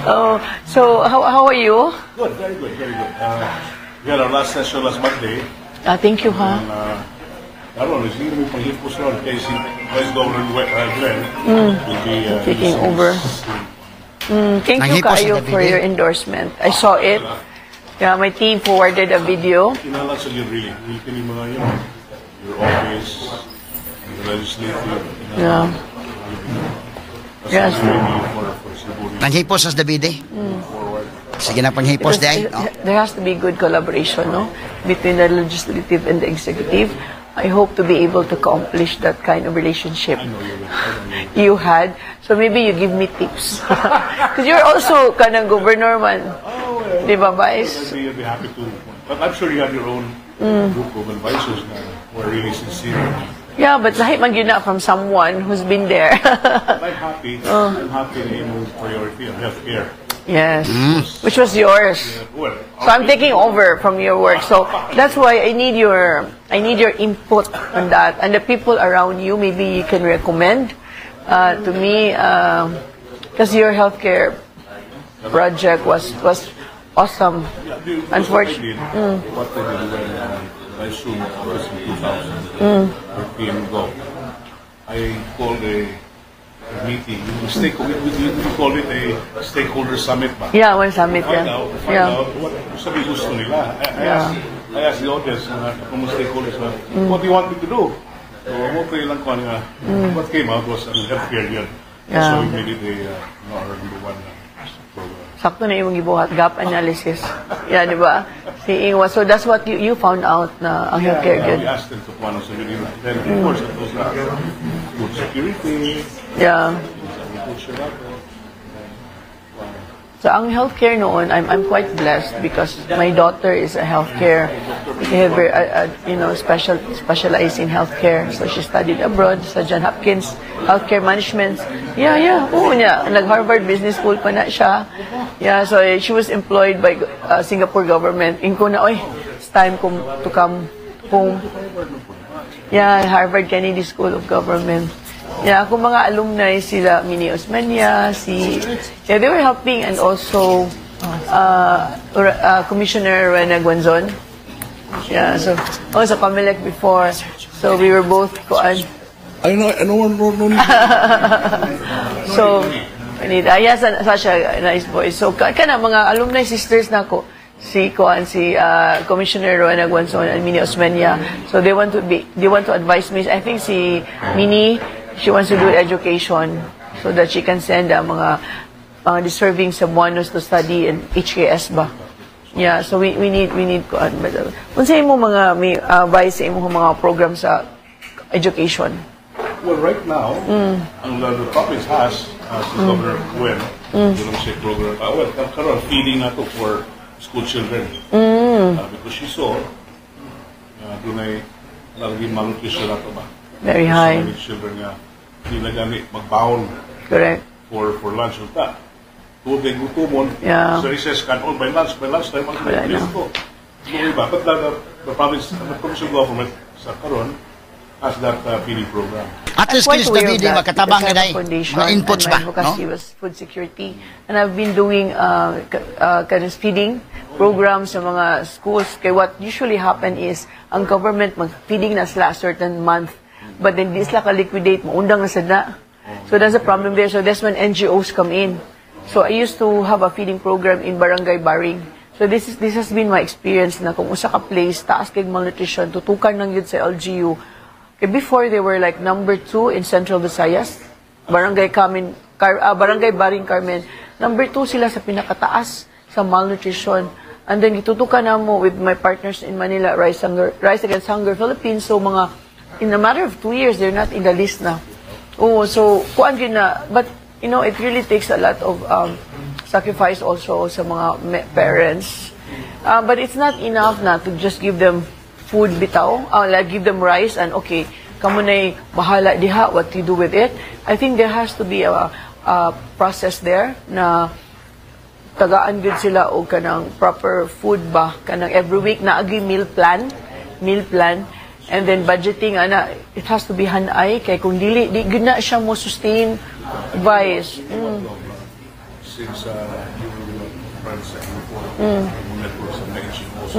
Oh, so how are you? Good, very good, very good. We had our last session last Monday. Thank you, ha? I don't know, siguro may panghipos ron kay si Vice Governor Glenn will be taking over. Thank you, kaayo, for your endorsement. I saw it. Yeah, my team forwarded a video. Kinahanglan sa yun, really. Really, mga, you know, your office, your legislative, yeah. That's really for Cebu region Nanghipos sa Davide. Forward. Sige na panghipos Because di ay. No? there has to be good collaboration, no, between the legislative and the executive. I hope to be able to accomplish that kind of relationship I know you will. I know you will. You had. So maybe you give me tips. Because you're also kanang governor man. Oh, well, Di ba, Vice? I'd be happy to. But I'm sure you have your own group of advisors na who are really sincere. Yeah, but lahi man gyud na from someone who's been there. But I'm happy. I'm happy na imong priority ang healthcare. Yes. Which was yours. Well, So I'm taking over from your work. So that's why I need your input on that, and the people around you. Maybe you can recommend to me because your healthcare project was awesome. Yeah, Unfortunately, what I did when I assumed office in 2013 ago, I called a meeting. We call it a stakeholder summit ba? Yeah, one summit. Find out, find out what sabi gusto nila. I asked the audience, kung mga stakeholders na, "What do you want me to do?" So, mo ko lang ko nga, what came out was ang healthcare yun. So we made it our number one program. Sakto na imong gibuhat, gap analysis. Yeah, di ba? Seeing what, so that's what you found out na ang healthcare Yeah, good. we asked them to kung ano sabi nila. Then, of course, it was food security, agriculture nato. So ang healthcare noon, I'm quite blessed because my daughter is a healthcare, have, specialized in healthcare. So she studied abroad sa John Hopkins Healthcare Management. Yeah. Oo niya. Nag-Harvard Business School pa na siya. Yeah, so she was employed by Singapore government. Ingon ko na, "Oy, it's time to come home." Yeah, Harvard Kennedy School of Government. Yeah, ako mga alumni sila Mini Osmeña, si yeah, they were helping and also Commissioner Rowena Guanzon. Yeah, so oh, sa Comelec before. So we were both kuan. I know, no, no. So I need yes, such a nice boy. So kana mga alumni sisters nako si kuan si Commissioner Rowena Guanzon and Mini Osmeña. So they want to advise me. I think si Mini, she wants to do education so that she can send ang mga deserving Cebuanos to study in HKS ba. Yeah, so we need kuan, but unsa imo mga may advice sa imong mga program sa education? Well, right now, ang the province has, as Governor Gwen, mm. siya program, well, karon feeding na to for school children. Because she saw, dunay lagi malnutrition na to ba? Very high. So many children nga, di na gani magbaon Correct. for lunch unta. Tungod kay gutomon, sa recess kan on by lunch, by lunch time, ang Wala na. Ko. So, iba. But the province, the provincial government sa karon has that feeding program. At least I'm quite kinis aware of Davide that makatabang because I na have a foundation mga inputs and ba, my advocacy no? was food security. And I've been doing kind of feeding programs sa mga schools. Kay what usually happen is, ang government mag-feeding na sila a certain month. But then di sila ka-liquidate, maundang na sad na. So that's a problem there. So that's when NGOs come in. So I used to have a feeding program in Barangay Baring. So this has been my experience na kung usa ka place taas kay malnutrition, tutukan lang yun sa LGU. Kay before they were like number 2 in Central Visayas. Barangay Carmen, Barangay Baring Carmen. Number 2 sila sa pinakataas sa malnutrition. And then gitutukan na mo with my partners in Manila, Rise Against Hunger Philippines. So mga in a matter of 2 years, they're not in the list na. Oh, so kuan gyud na, but it really takes a lot of sacrifice also sa mga parents. But it's not enough na to just give them food bitaw, like give them rice and okay, kamo na'y bahala diha what you do with it. I think there has to be a process there na tagaan gud sila og kanang proper food ba, kanang every week na agi meal plan and then budgeting ana. It has to be hanay kay kung dili, di gud na siya mo sustain, Vice. Since you were the private sector before, network sa mga NGOs.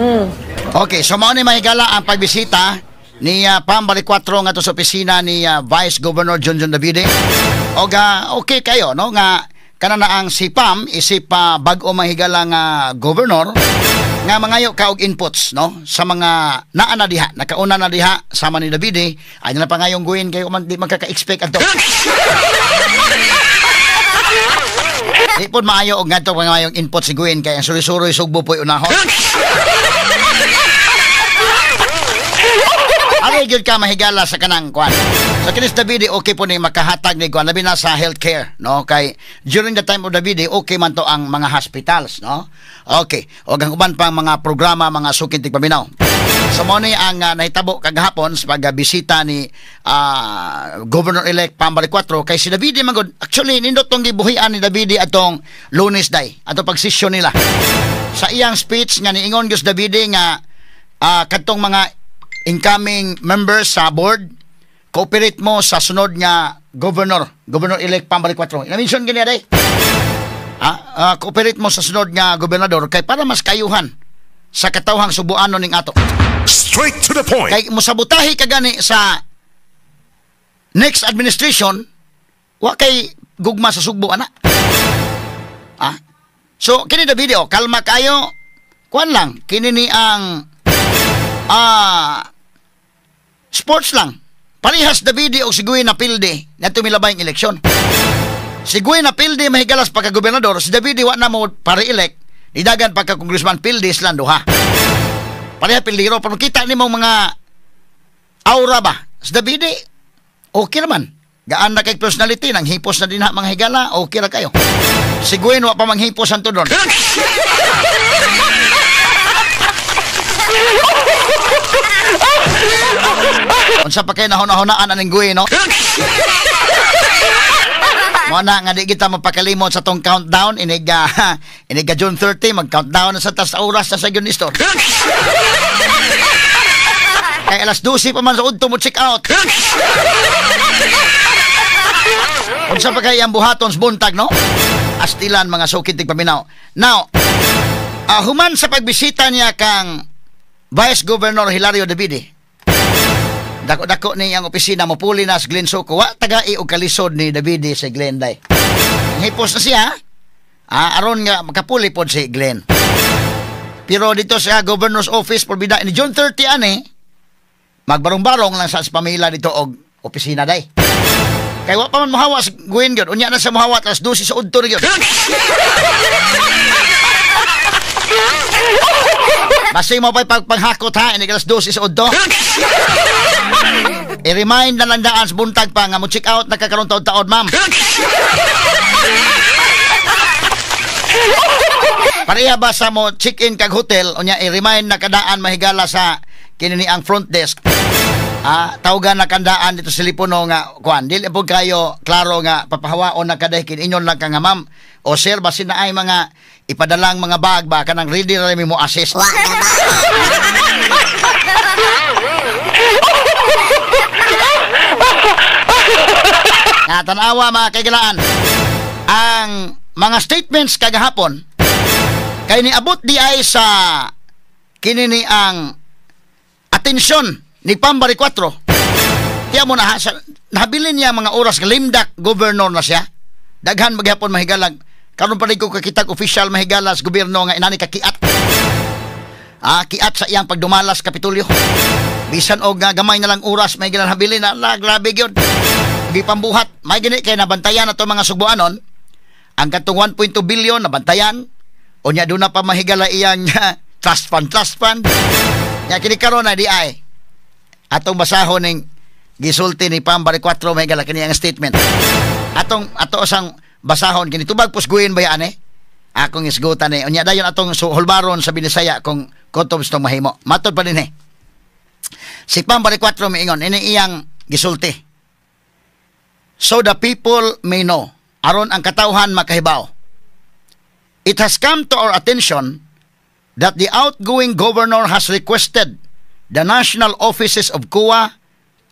Okay, so mao ni mahigala ang pagbisita ni Pam Baricuatro ngadto sa opisina ni Vice Governor John John Davide. Og okay kayo no nga kana na ang si Pam isip pa bag-o mahigala nga governor. Nga mangayo ka og inputs, no, sa mga naa na diha, nakauna na diha sama ni Davide, ay na pa ngayong guin kayo man di magkaka-expect adto. Di pod maayo og ngadto pangayong input si Gwen kay ang suri-suroy Sugbo po'y unahon. Aray gyud ka mahigala sa kanang kwan. Sa kinis Davide okay po ni makahatag ni kwan labi na sa healthcare, no, kay during the time of Davide okay man to ang mga hospitals, no. Okay, og ang uban pang mga programa mga sukin tigpaminaw. So mo ni ang nahitabo kagahapon sa pagbisita ni Governor-elect Pam Baricuatro kay si Davide man gud. Actually nindot tong gibuhian ni Davide atong Lunes day, atong pagsesyon nila. Sa iyang speech nga niingon gyud si Davide nga kadtong mga incoming members sa board, cooperate mo sa sunod nga governor-elect Pam Baricuatro. Ina-mention gini day. Cooperate mo sa sunod nga gobernador kay para mas kayuhan sa katawhang Subuanon ning ato. Straight to the point. Kay mosabotahe ka gani sa next administration, wa kay gugma sa Sugbo ana. So kini da video, kalma kayo. Kuan lang kini ni ang sports lang. Parehas Davide og si Gwen Napilde na tumilabay ang eleksyon. Si Gwen Napilde mahigalas pagka-gobernador, si Davide wa na mo pare-elect, nidagan pagka-congressman Pilde silang duha. Pareha pildiro, pero kita ni mong mga aura ba? Si Davide, okay naman. Gaan na kay personality, nang hipos na din ha mga higala, okay ra kayo. Si Gwen wa pa manghipos ang tudon. Unsa pa kay nahuna-hunaan aning Gwen, no? Mo na nga di kita mapakalimot sa tong countdown iniga iniga June 30 mag-countdown na sa tas oras na sa gyud store. Kay alas 12 pa man sa udto mo check out. Unsa pa kay ang buhaton sa buntag, no? Astilan mga sukid tigpaminaw. Now, human sa pagbisita niya kang Vice Governor Hilario Davide, dako-dako ni ang opisina mo puli na sa Glenn Soco. Wa tagai og kalisod ni Davide si Glenn day. Hipos na siya. Aron nga makapuli pod si Glenn. Pero dito sa Governor's Office porbida ni June 30 ani magbarong-barong lang sa pamilya dito og opisina day. Kay wa pa man mohawa sa Gwen gyud. Unya na sa mohawa alas 12 sa udto gyud. Basta mo pa'y pagpanghakot ha, ini alas 12 sa udto. I-remind na lang daan sa buntag pa nga mo check out na kakaroon taon-taon, ma'am. Pareha ba sa mo check-in kag hotel, unya i-remind na kadaan mahigala sa kinini ang front desk. Tawgan na kandaan dito sa telepono nga kuan dili po kayo klaro nga papahawaon na kaday inyon lang ka nga ma'am o sir basin na ay mga ipadalang mga bag ba kanang ready ra mi mo assist. Natanawa mga kaigalaan ang mga statements kagahapon kay niabot di ay sa kinini ang atensyon ni Pam Baricuatro. Tiya mo na, nahabilin niya mga oras limdak governor na siya. Daghan maghapon mahigalag. Karon pa rin ko kakitag official mahigala sa gobyerno nga inani kakiat. Kiat sa iyang pagdumalas Kapitulyo. Bisan og gamay na lang oras mahigalan habilin na la, grabe gyud. Gipambuhat, may gini kay nabantayan ato mga Sugboanon. Ang katong 1.2 billion nabantayan. Unya doon na pa mahigala iyang trust fund, trust fund. Nya kini karon na di ay atong basahon ning gisulti ni Pam Baricuatro may gala kini ang statement. Atong ato sang basahon kini tubag pusguin ba yan eh? Akong isgutan eh. Unya dayon atong hulbaron sa Binisaya kung kutob sa mahimo. Matod pa din eh. Si Pam Baricuatro miingon ini iyang gisulti. So the people may know, aron ang katawhan makahibaw. It has come to our attention that the outgoing governor has requested the national offices of COA,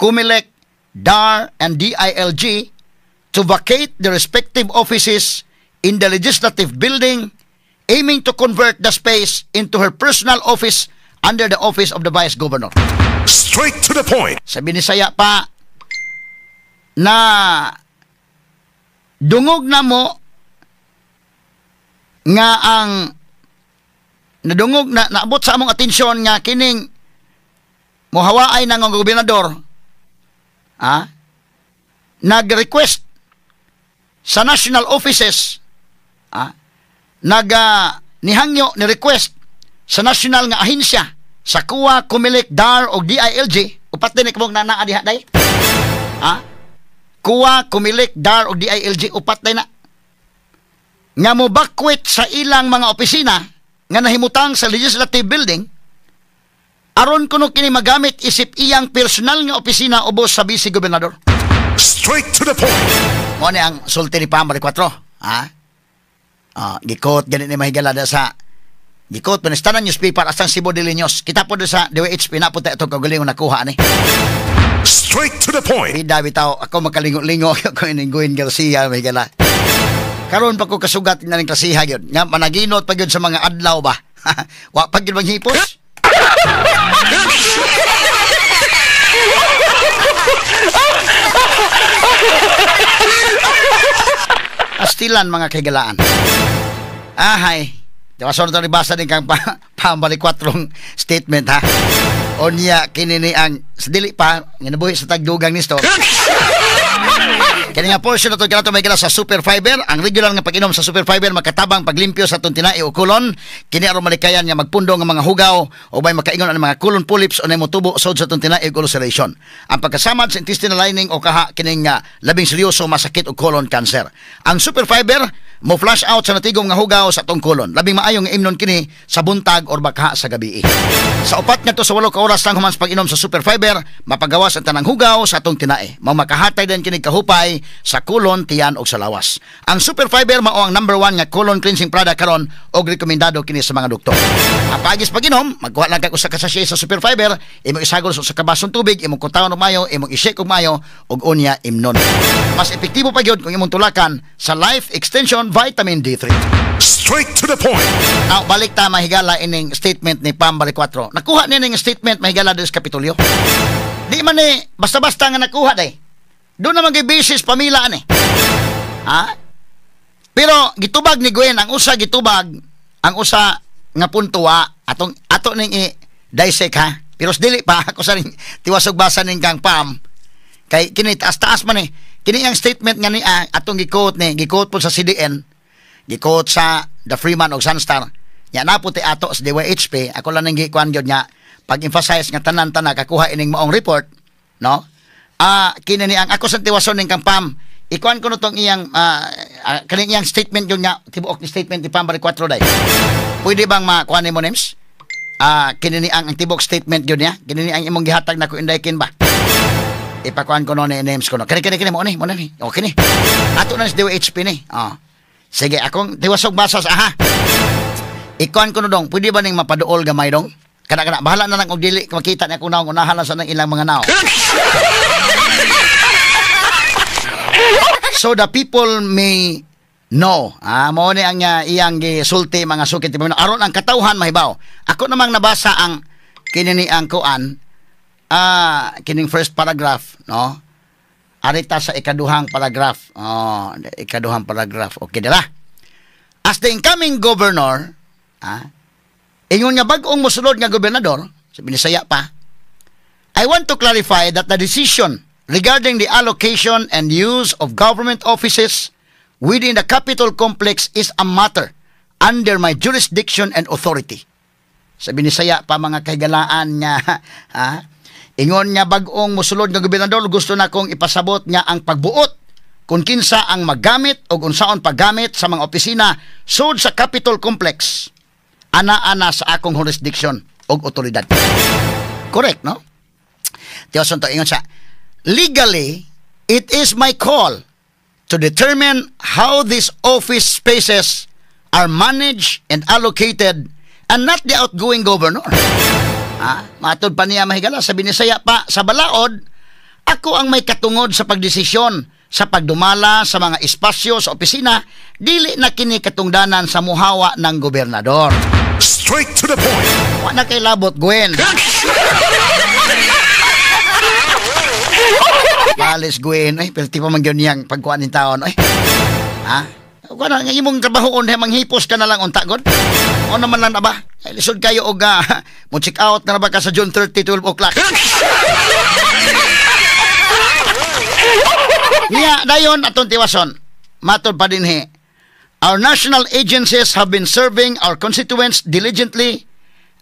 COMELEC, DAR, and DILG to vacate the respective offices in the legislative building, aiming to convert the space into her personal office under the office of the Vice Governor. Straight to the point. Sa Binisaya pa na dungog na mo nga ang Nadungog na naabot sa among atensyon nga kining mohawaay na nga gobernador, ha, nag-request sa national offices, ha, nag nihangyo ni request sa national nga ahensya sa COA, COMELEC, DAR o DILG. Upat din ikabong na naa diha day. Ha? COA, COMELEC, DAR o DILG, upat day na. Nga mo bakwit sa ilang mga opisina nga nahimutang sa Legislative Building aron kuno kini magamit isip iyang personal nga opisina ubos sa vice gobernador. Straight to the point. Mo ni ang sulti ni Pam 4, ha? Gikot ganit ni mahigala sa gikot pa ni newspaper asang Cebu Daily News. Kita po sa DWHP na po tayo itong kagalingon nakuha ni. Straight to the point. Bida bitaw ako makalingo-lingo ako ining Gwen Garcia mahigala. Karon pa ko kasugat na ning klasiha gyud. Nga managinot pa gyud sa mga adlaw ba. Wa pa gyud manghipos. Astilan mga kaigalaan. Ahay. Diba so ito nibasa din kang pambalik kwatrong statement ha. Onya kini ni ang sa dili pa nga nabuhi sa tagdugang ni Sto. Kini nga portion na ito kanato may sa Super Fiber. Ang regular nga pag-inom sa Super Fiber makatabang paglimpyo sa atong tinai o kolon. Kini aron malikayan nga magpundo nga mga hugaw o may makaingon ang mga colon polyps o motubo sod sa atong tinai o ulceration. Ang pagkasamad sa intestinal lining o kaha kining labing seryoso masakit og colon cancer. Ang Super Fiber mo flush out sa natigom nga hugaw sa atong kolon. Labing maayong imnon kini sa buntag or baka sa gabi. Sa 4 ngadto sa 8 ka oras lang human sa pag-inom sa Super Fiber, mapagawas ang tanang hugaw sa atong tinae. Mao makahatay din kini kahupay sa kolon, tiyan og sa lawas. Ang Super Fiber mao ang number 1 nga colon cleansing product karon og rekomendado kini sa mga doktor. Ang paagis pag-inom, magkuha lang kag usa ka sachet sa Super Fiber, imong isagol sa usa ka basong tubig, imong kutawon og mayo, imong i-shake og mayo ug unya imnon. Mas epektibo pa gyud kung imong tulakan sa Life Extension Vitamin D3. Straight to the point. Now, balik ta mahigala ining statement ni Pam Baricuatro. Nakuha niya ning statement mahigala doon sa Kapitolyo. Di man ni basta-basta nga nakuha day. Doon naman kay basis pamila ani. Ha? Pero gitubag ni Gwen ang usa gitubag ang usa nga punto atong ato ning i-dissect ha. Pero dili pa ako sa ning tiwasog basa ning kang Pam. Kay kini taas-taas man eh. Kini ang statement nga ni atong gi-quote ni, gi-quote po sa CDN, gi-quote sa The Freeman og Sunstar. Nya na po ti ato sa DYHP, ako lang ning gikuan gyud nga pag-emphasize nga tanan-tanan kakuha ining maong report, no? Kini ni ang ako sa tiwason ning kang Pam. Ikuan ko no tong iyang kaning iyang statement gyud nga tibuok ni statement ni Pam Baricuatro day. Pwede bang makuha nimo names? Kini ni ang tibuok statement gyud niya. Kini ni ang imong gihatag na ko indaykin ba? Ipakuan ko no ni names ko no. Kini kini kini mo ni, mo ni. Okay ni. Ato na sa DWHP ni. Oh. Sige, akong tiwasog basas aha. Ikuan ko no dong, pwede ba ning mapaduol gamay dong? Kana kana bahala na lang og dili makita ni akong naong unahan lang sa nang ilang mga naong. So the people may know. Mo ni ang iyang gisulti mga sukit aron ang katawhan mahibaw. Ako namang nabasa ang kini ni ang kuan. Kining first paragraph, no? Arita sa ikaduhang paragraph. Oh, ikaduhang paragraph. Okay, dira. As the incoming governor, ingon nga bag-ong mosulod nga gobernador, sa Binisaya pa, I want to clarify that the decision regarding the allocation and use of government offices within the Capitol Complex is a matter under my jurisdiction and authority. Sa Binisaya pa mga kahigalaan nga, ingon nga bag-ong mosulod nga gobernador, gusto na kong ipasabot nga ang pagbuot kung kinsa ang maggamit o unsaon paggamit sa mga opisina sud sa Capitol Complex ana-ana sa akong jurisdiction og otoridad. Correct, no? Tiyoson to, ingon siya, legally, it is my call to determine how these office spaces are managed and allocated and not the outgoing governor. Matod pa niya mahigala sa Binisaya pa sa balaod, ako ang may katungod sa pagdesisyon sa pagdumala sa mga espasyo sa opisina, dili na kini katungdanan sa muhawa ng gobernador. Straight to the point. Wa na kay labot, Gwen. Balis, Gwen. Ay, pero ti pa man gyud niyang pagkuan ning taon. Ay, ha? Kuan na imong trabahoon, manghipos ka na lang unta god. O naman lang na ba? Ay, lisod kayo og mo check out na ba ka sa June 30, 12 o'clock. Niya dayon atong tiwason. Matod pa dinhi. Our national agencies have been serving our constituents diligently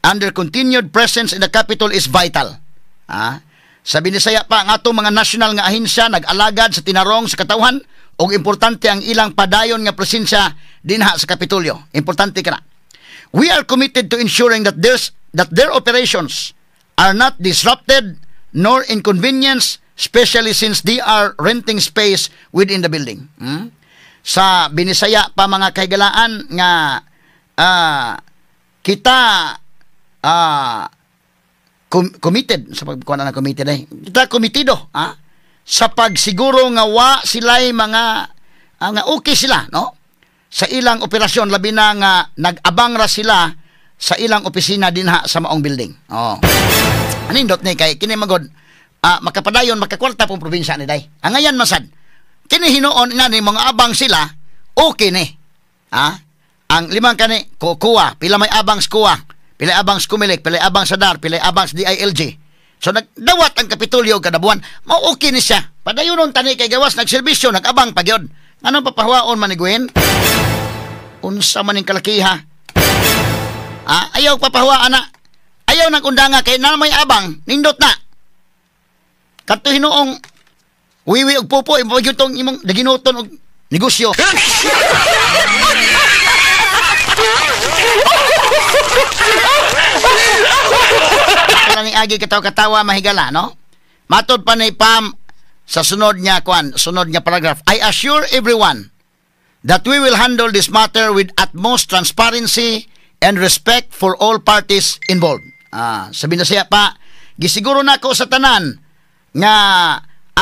and their continued presence in the capital is vital. Ah, sa Binisaya pa ang atong mga national nga ahensya nag-alagad sa tinarong sa katawhan ug importante ang ilang padayon nga presensya dinha sa Kapitolyo. Importante kana. We are committed to ensuring that their operations are not disrupted nor inconvenienced, especially since they are renting space within the building. Hmm? Sa Binisaya pa mga kahigalaan nga kita committed sa pagkuha na committed ay kita komitido sa pagsiguro nga wa sila'y mga nga okay sila, no, sa ilang operasyon, labi na nga nag-abang ra sila sa ilang opisina dinha sa maong building. Oh. Anindot ni kay kini magod makapadayon makakwarta pong probinsya ni day. Ang ngayan masad kini hinuon nga ni mga abang sila okay ni. Ang limang kani kukuha, pila may abang sa kuha, pila abang sa Kumilik, pila abang sa DAR, pila abang sa DILG. So nagdawat ang Kapitolyo kada buwan, mao okay ni siya. Padayonon tani kay gawas nagserbisyo, nag-abang pa gyud. Anong papahuwaon man ni Gwen? Unsa man ning kalakiha? Ayaw papahuwa ana. Ayaw nang undanga kay na may abang, nindot na. Kadto hinuong wiwi og pupo imo gyud tong imong daginuton og negosyo. Kala ni agi katawa-katawa mahigala, no? Matod pa ni Pam sa sunod niya kwan, sunod niya paragraph. I assure everyone that we will handle this matter with utmost transparency and respect for all parties involved. Sabi na siya pa, gisiguro nako sa tanan nga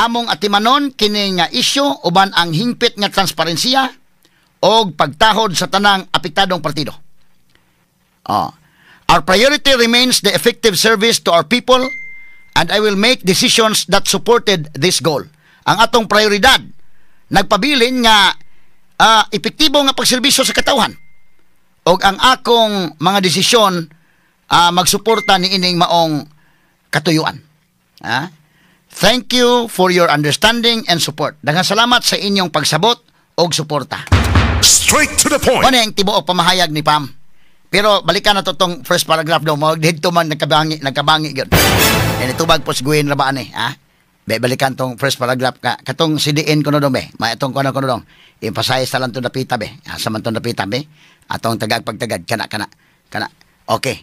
among atimanon kini nga isyu uban ang hingpit nga transparensiya og pagtahod sa tanang apektadong partido. Our priority remains the effective service to our people and I will make decisions that supported this goal. Ang atong prioridad nagpabilin nga epektibo nga pagserbisyo sa katawhan og ang akong mga desisyon magsuporta niining maong katuyuan. Thank you for your understanding and support. Daghang salamat sa inyong pagsabot og suporta. Straight to the point. Ano ang tibuok pamahayag ni Pam? Pero balikan na to tong first paragraph daw. Dito man nagkabangi gyud. Tubag po si Gwen ra ba ani, ha? Be, balikan tong first paragraph ka. Katong CDN kuno dong be. May atong kuno dong. Emphasize lang tong dapita be. Asa man tong dapita be. Atong tagag pagtagad kana. Okay.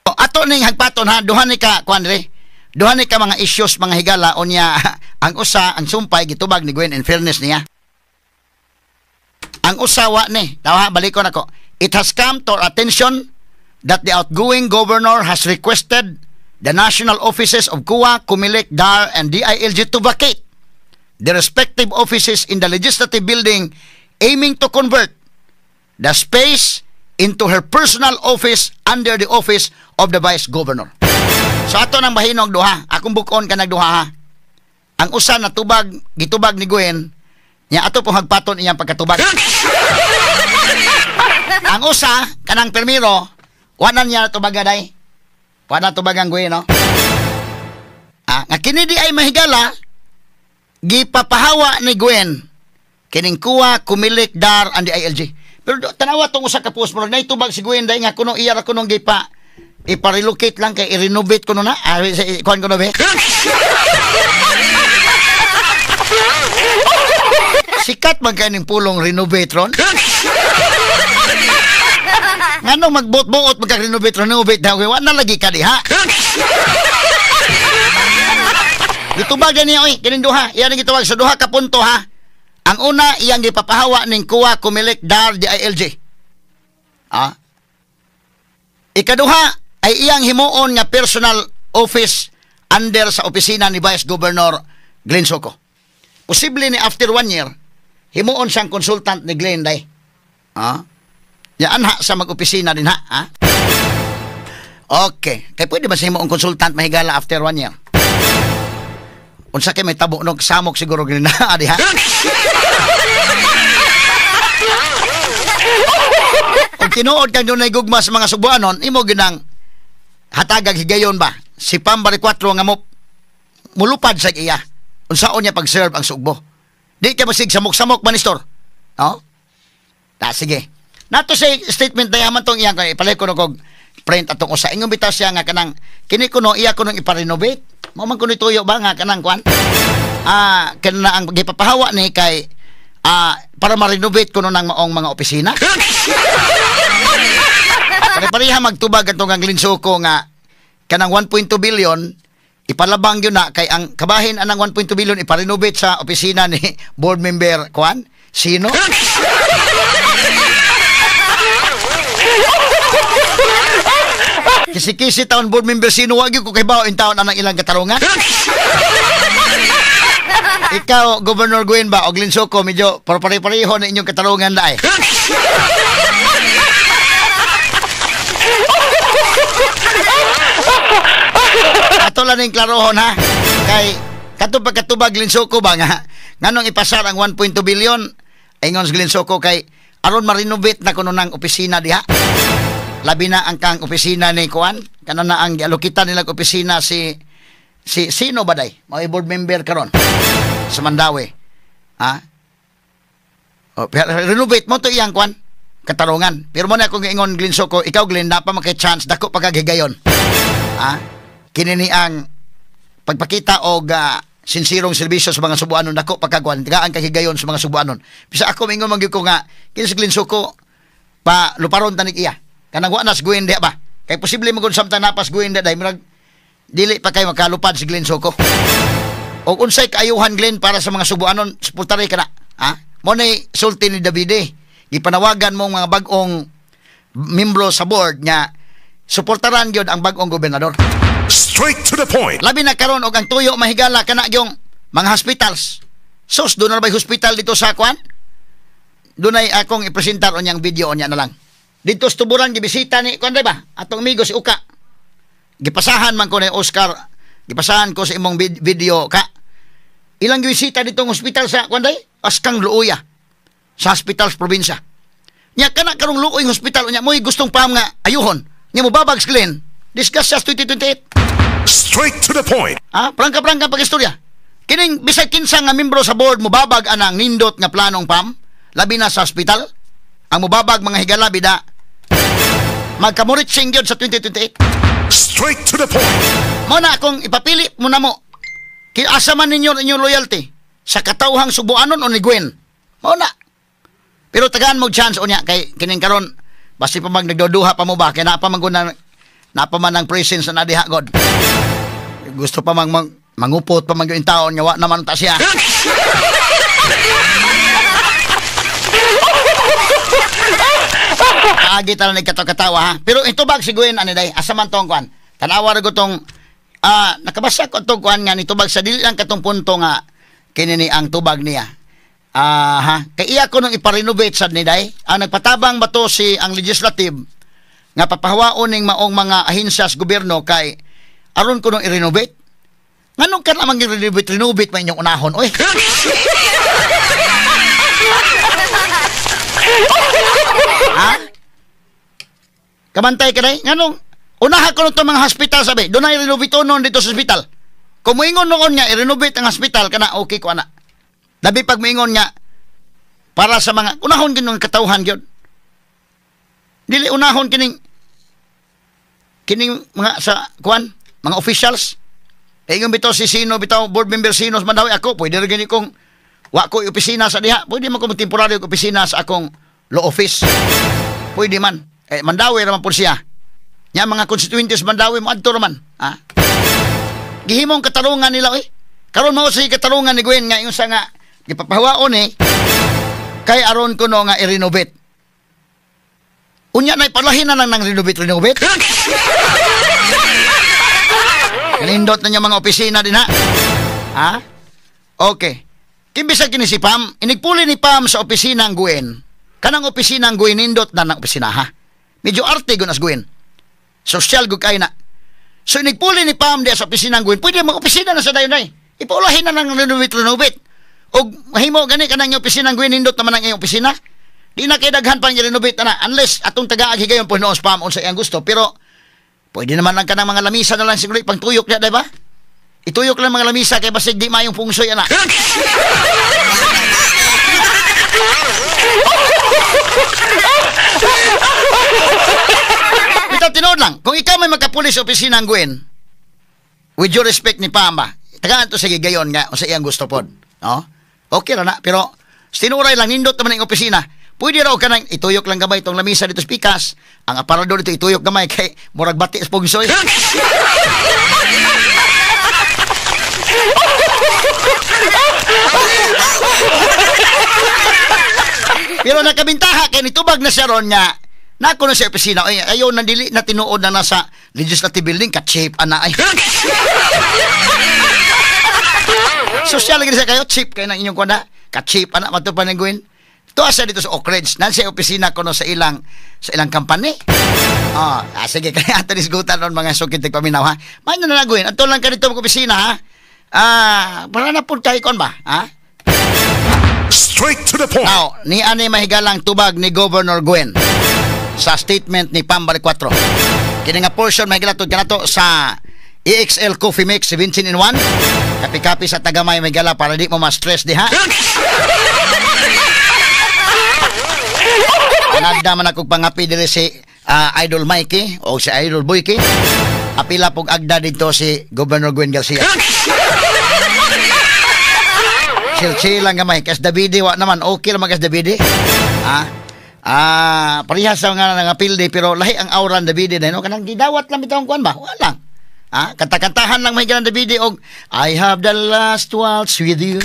O, ato ning hagpaton ha, duha ni ka kuan re. Duha ni ka mga issues mga higala unya ang usa ang sumpay gitubag ni Gwen in fairness niya. Ang usa wa ni, tawa balikon ako. It has come to our attention that the outgoing governor has requested the national offices of COA, Comelec, DAR, and DILG to vacate the respective offices in the legislative building, aiming to convert the space into her personal office under the office of the vice governor. So ato nang bahinog duha. Akong bukon ka nagduha ha. Ang usa na tubag, gitubag ni Gwen, niya ato pong hagpaton iyang pagkatubag. Ang usa, kanang permiro, wala niya tubaga day. Wala tubagang Gwen, no? Nga kini di ay mahigala, gipapahawa ni Gwen, kining kuha, Kumilik, DAR, and DILG. Pero tanawa tong usa ka post, murag naitubag si Gwen day nga kuno iya ra kunong gipa ipa-relocate lang kay i-renovate kuno na. Kuan kuno be. Sikat man kay ning pulong renovate ron. Nganong magbuot-buot magka-renovate renovate daw kay wa na lagi ka diha. Gitubag niya oy kining duha, iya ning gitubag sa duha ka punto ha. Ang una iyang gipapahawa ning COA, Comelec, DAR, DILG. Ikaduha ay iyang himuon nga personal office under sa opisina ni Vice Governor Glenn Soco. Posible ni after 1 year himuon siyang consultant ni Glenn day. Yaan ha sa mag-opisina din ha. Okay. Kaya pwede ba sa himuon consultant mahigala after 1 year? Unsa kay may tabo nog samok siguro gini na adi ha. Og tinuod kang dunay gugma sa mga Sugbuanon, imo ginang hatagag higayon ba si Pam Baricuatro nga mo mulupad sa iya unsaon niya pag-serve ang Sugbo. Di ka basig samok-samok man, Nestor. No? Ta sige. Nato sa statement na yaman tong iyang kay ipalay ko no kog print atong usa. Ingon bitaw siya nga kanang kini kuno iya kunong ipa-renovate. Mao man kuno tuyo ba nga kanang kwan? Kana ang gipapahawa ni kay para ma-renovate kuno ng maong mga opisina. Pare-pareha magtubag atong ang Glenn Soco nga kanang 1.2 billion ipalabang yun na kay ang kabahin anang 1.2 billion ipa-renovate sa opisina ni board member kwan sino? Kisi-kisi taon board member sino wag ko kay bao in taon anang ilang katarungan. Ikaw Governor Gwen ba o Glenn Soco medyo pare-pareho na inyong katarungan daay. Ato lang ning klarohon ha. Kay katong pagkatubag Glenn Soco ba nga nganong ipasar ang 1.2 billion ingon si Glenn Soco kay aron ma-renovate na kuno nang opisina diha. Labi na ang kang opisina ni kuan kana na ang gialokitan nila opisina si sino ba day? Mga board member karon sa Mandaue. Ha? O, renovate mo to iyang kuan katarungan. Pero mo na akong ingon Glenn Soco, ikaw Glenn na pa makay chance dako pagkagigayon. Ha? Kini ni ang pagpakita og sinsirong serbisyo sa mga Subuanon dako pagkakuan tagaan kahigayon sa mga Subuanon. Bisa ako mingon man gyud ko nga kini si Glenn Soco pa luparon tanig iya. Kanang wa nas Gwen diha ba? Kay posible man gud samtang napas Gwen diha dai murag dili pa kay makalupad si Glenn Soco. Og unsay kaayuhan Glenn para sa mga Subuanon, suportare ka na. Ha? Mo ni sulti ni Davide. Gipanawagan mo mga bag-ong membro sa board nga suportaran gyud ang bag-ong gobernador. Straight to the point. Labi na karon og ang tuyo mahigala kana yung mga hospitals. Sus, doon na ba'y hospital dito sa kwan? Dunay akong ipresentar unyang video unya na lang. Dito sa Tuburan gibisita ni kwan ba? Atong amigo si Uka. Gipasahan man ko ni Oscar. Gipasahan ko sa imong video ka. Ilang gibisita ditong hospital sa kwan day? Askang luoya. Sa hospital sa probinsya. Nya kana karong luoy hospital unya mo'y gustong pam nga ayuhon. Nya mobabag si Glenn. Discuss sa 2028. Straight to the point. Ah, prangka-prangka pag-istorya. Kining bisag kinsa nga membro sa board mobabag anang nindot nga planong PAM, labi na sa hospital. Ang mobabag mga higala bida magkamuritsing gyud sa 2028. Straight to the point. Mo na akong ipapili mo na mo. Asa man ninyo inyong loyalty sa katawhang Subuanon o ni Gwen. Mo na. Pero tagaan mo chance unya kay kining karon basi pa mag nagduduha pa mo ba kay naa pa man gud napa man ang presence na diha god. Gusto pa mang mangupot pa man yung taon nga wa naman ta siya. Paagi ta lang nagkatawa ha. Pero ito bag si Gwen ani day asa man tong kuan. Tanawa ra ko tong nakabasa ko tong kuan nga nitubag sa dili lang katong punto nga kini ni ang tubag niya. Ha kay iya ko nung ipa-renovate sad ni day. Ang nagpatabang ba to si ang legislative nga papahawaon ning maong mga ahensiya sa gobyerno kay aron ko nung i-renovate. Nganong ka namang i-renovate, renovate man inyong unahon, oy. Ha? Kamantay ka day? Nganong unaha ko nung itong mga hospital sabi, doon na i-renovate noon dito sa hospital. Kung moingon noon nga i-renovate ang hospital, kana okay ko ana. Labi pag moingon nga para sa mga unahon gyud ng katawhan gyud. Dili unahon kining mga sa kuan, mga officials. Ingon bitaw si sino bitaw board member sino sa Mandaue ako, pwede ra gani kong wa ko opisina sa diha. Pwede man ko temporary og opisina sa akong law office. Pwede man. Eh Mandaue ra man pud siya. Nya mga constituentes Mandaue moadto ra man. Ha? Gihimong katarungan nila oy. Karon mao say katarungan ni Gwen nga ingon sa nga gipapahawaon eh kay aron kuno nga i-renovate. Unya na ipalahin na lang ng renovate. Kanindot na niya mga opisina din ha. Ha? Okay. Kimbisa kini si Pam, inigpuli ni Pam sa opisina ang Gwen. Kanang opisina ang Gwen, nindot na ng opisina ha. Medyo arte gun as Gwen. Social gud kay na. So inigpuli ni Pam diya sa opisina ang Gwen, pwede mga opisina na sa dayon ay. Ipaulahin na ng renovate. Og mahimo gani kanang opisina ang Gwen, nindot naman ang iyong opisina. Di na kay daghan pang i-renovate ana unless atong tagaag higayon po noon spam unsa iyang gusto, pero pwede naman lang kanang mga lamisa na lang siguro pang tuyok niya, di ba? Ituyok lang mga lamisa kay basig di mayong pungsoy ana. Bitaw tinuod lang, kung ikaw may makapulis sa opisina ang Gwen, with due respect ni Pamba, tagaan to sa gigayon nga unsa iyang gusto pod, no? Okay ra na, pero tinuray lang nindot naman ang opisina. Pwede raw ka nang ituyok lang gamay itong lamisa dito sa pikas, ang aparador dito ituyok gamay kay murag bati sa pungsoy. Pero nakabintaha kay nitubag na siya ron nga nako na sa opisina. Ay, ayaw na dili na tinuod na nasa legislative building ka-cheap ana ay. Sosyal lagi siya kayo, cheap kayo ng inyong kuwan. Ka-cheap ana mato pa ning Gwen. Tuwa siya dito sa Oak Ridge. Nan siya opisina ko no sa ilang company. Oh, sige kaya ato disgutan ron mga sukit paminaw ha. Mayo na lang Gwen. Adto lang ka dito sa opisina ha. Para na pud kay kon ba ha? Straight to the point. Now, ni ani mahigalang tubag ni Governor Gwen sa statement ni Pam Baricuatro. Kini nga portion mahigala tud kanato sa EXL Coffee Mix 17 in 1. Kapi-kapi sa tagamay mahigala para di mo ma-stress diha. Nagda man akong pangapi diri si Idol Mikey o si Idol Boyke. Apila pog agda dito si Governor Gwen Garcia. Chill-chill lang gamay. Kas Davide, wa naman. Okay lang kas Davide. Ha? Parehas sa nga nangapildi pero lahi ang aura ng Davide na no? Kanang gidawat lang bitawng kuan ba? Wala lang. Ha? Kanta-kantahan lang may ganang Davide og I have the last waltz with you.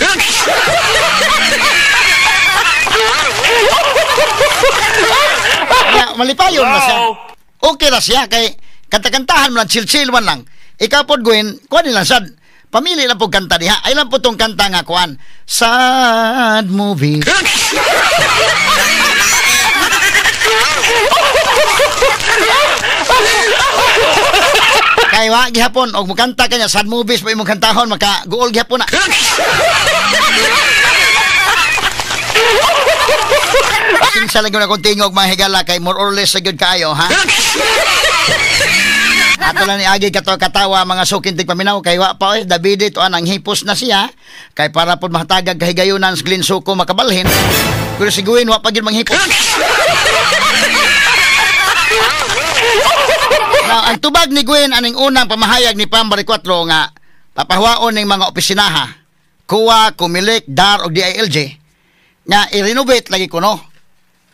Ya, malipayon na siya. Okay ra siya kay kanta-kantahan man lang, chill-chill man lang. Ikaw pod Gwen, kuan lang sad. Pamili lang po kanta diha. Ay lang po tong kanta nga kuan. Sad movie. Kay wa gihapon og mukanta kanya sad movies pa imong kantahon maka guol gihapon na. Kinsa lang gyud akong tingog mga higala kay more or less sa gyud kaayo ha. Ato lang ni agi kato katawa mga sukintig paminaw kay wa pa oy Davide to ang hipos na siya kay para pud mahatagag kahigayunan sa Glenn Suko makabalhin. Pero si Gwen wa pa gyud manghipos. Now, ang tubag ni Gwen aning unang pamahayag ni Pam Baricuatro nga papahuwaon ning mga opisinaha COA, Comelec, DAR og DILG nga i-renovate lagi kuno.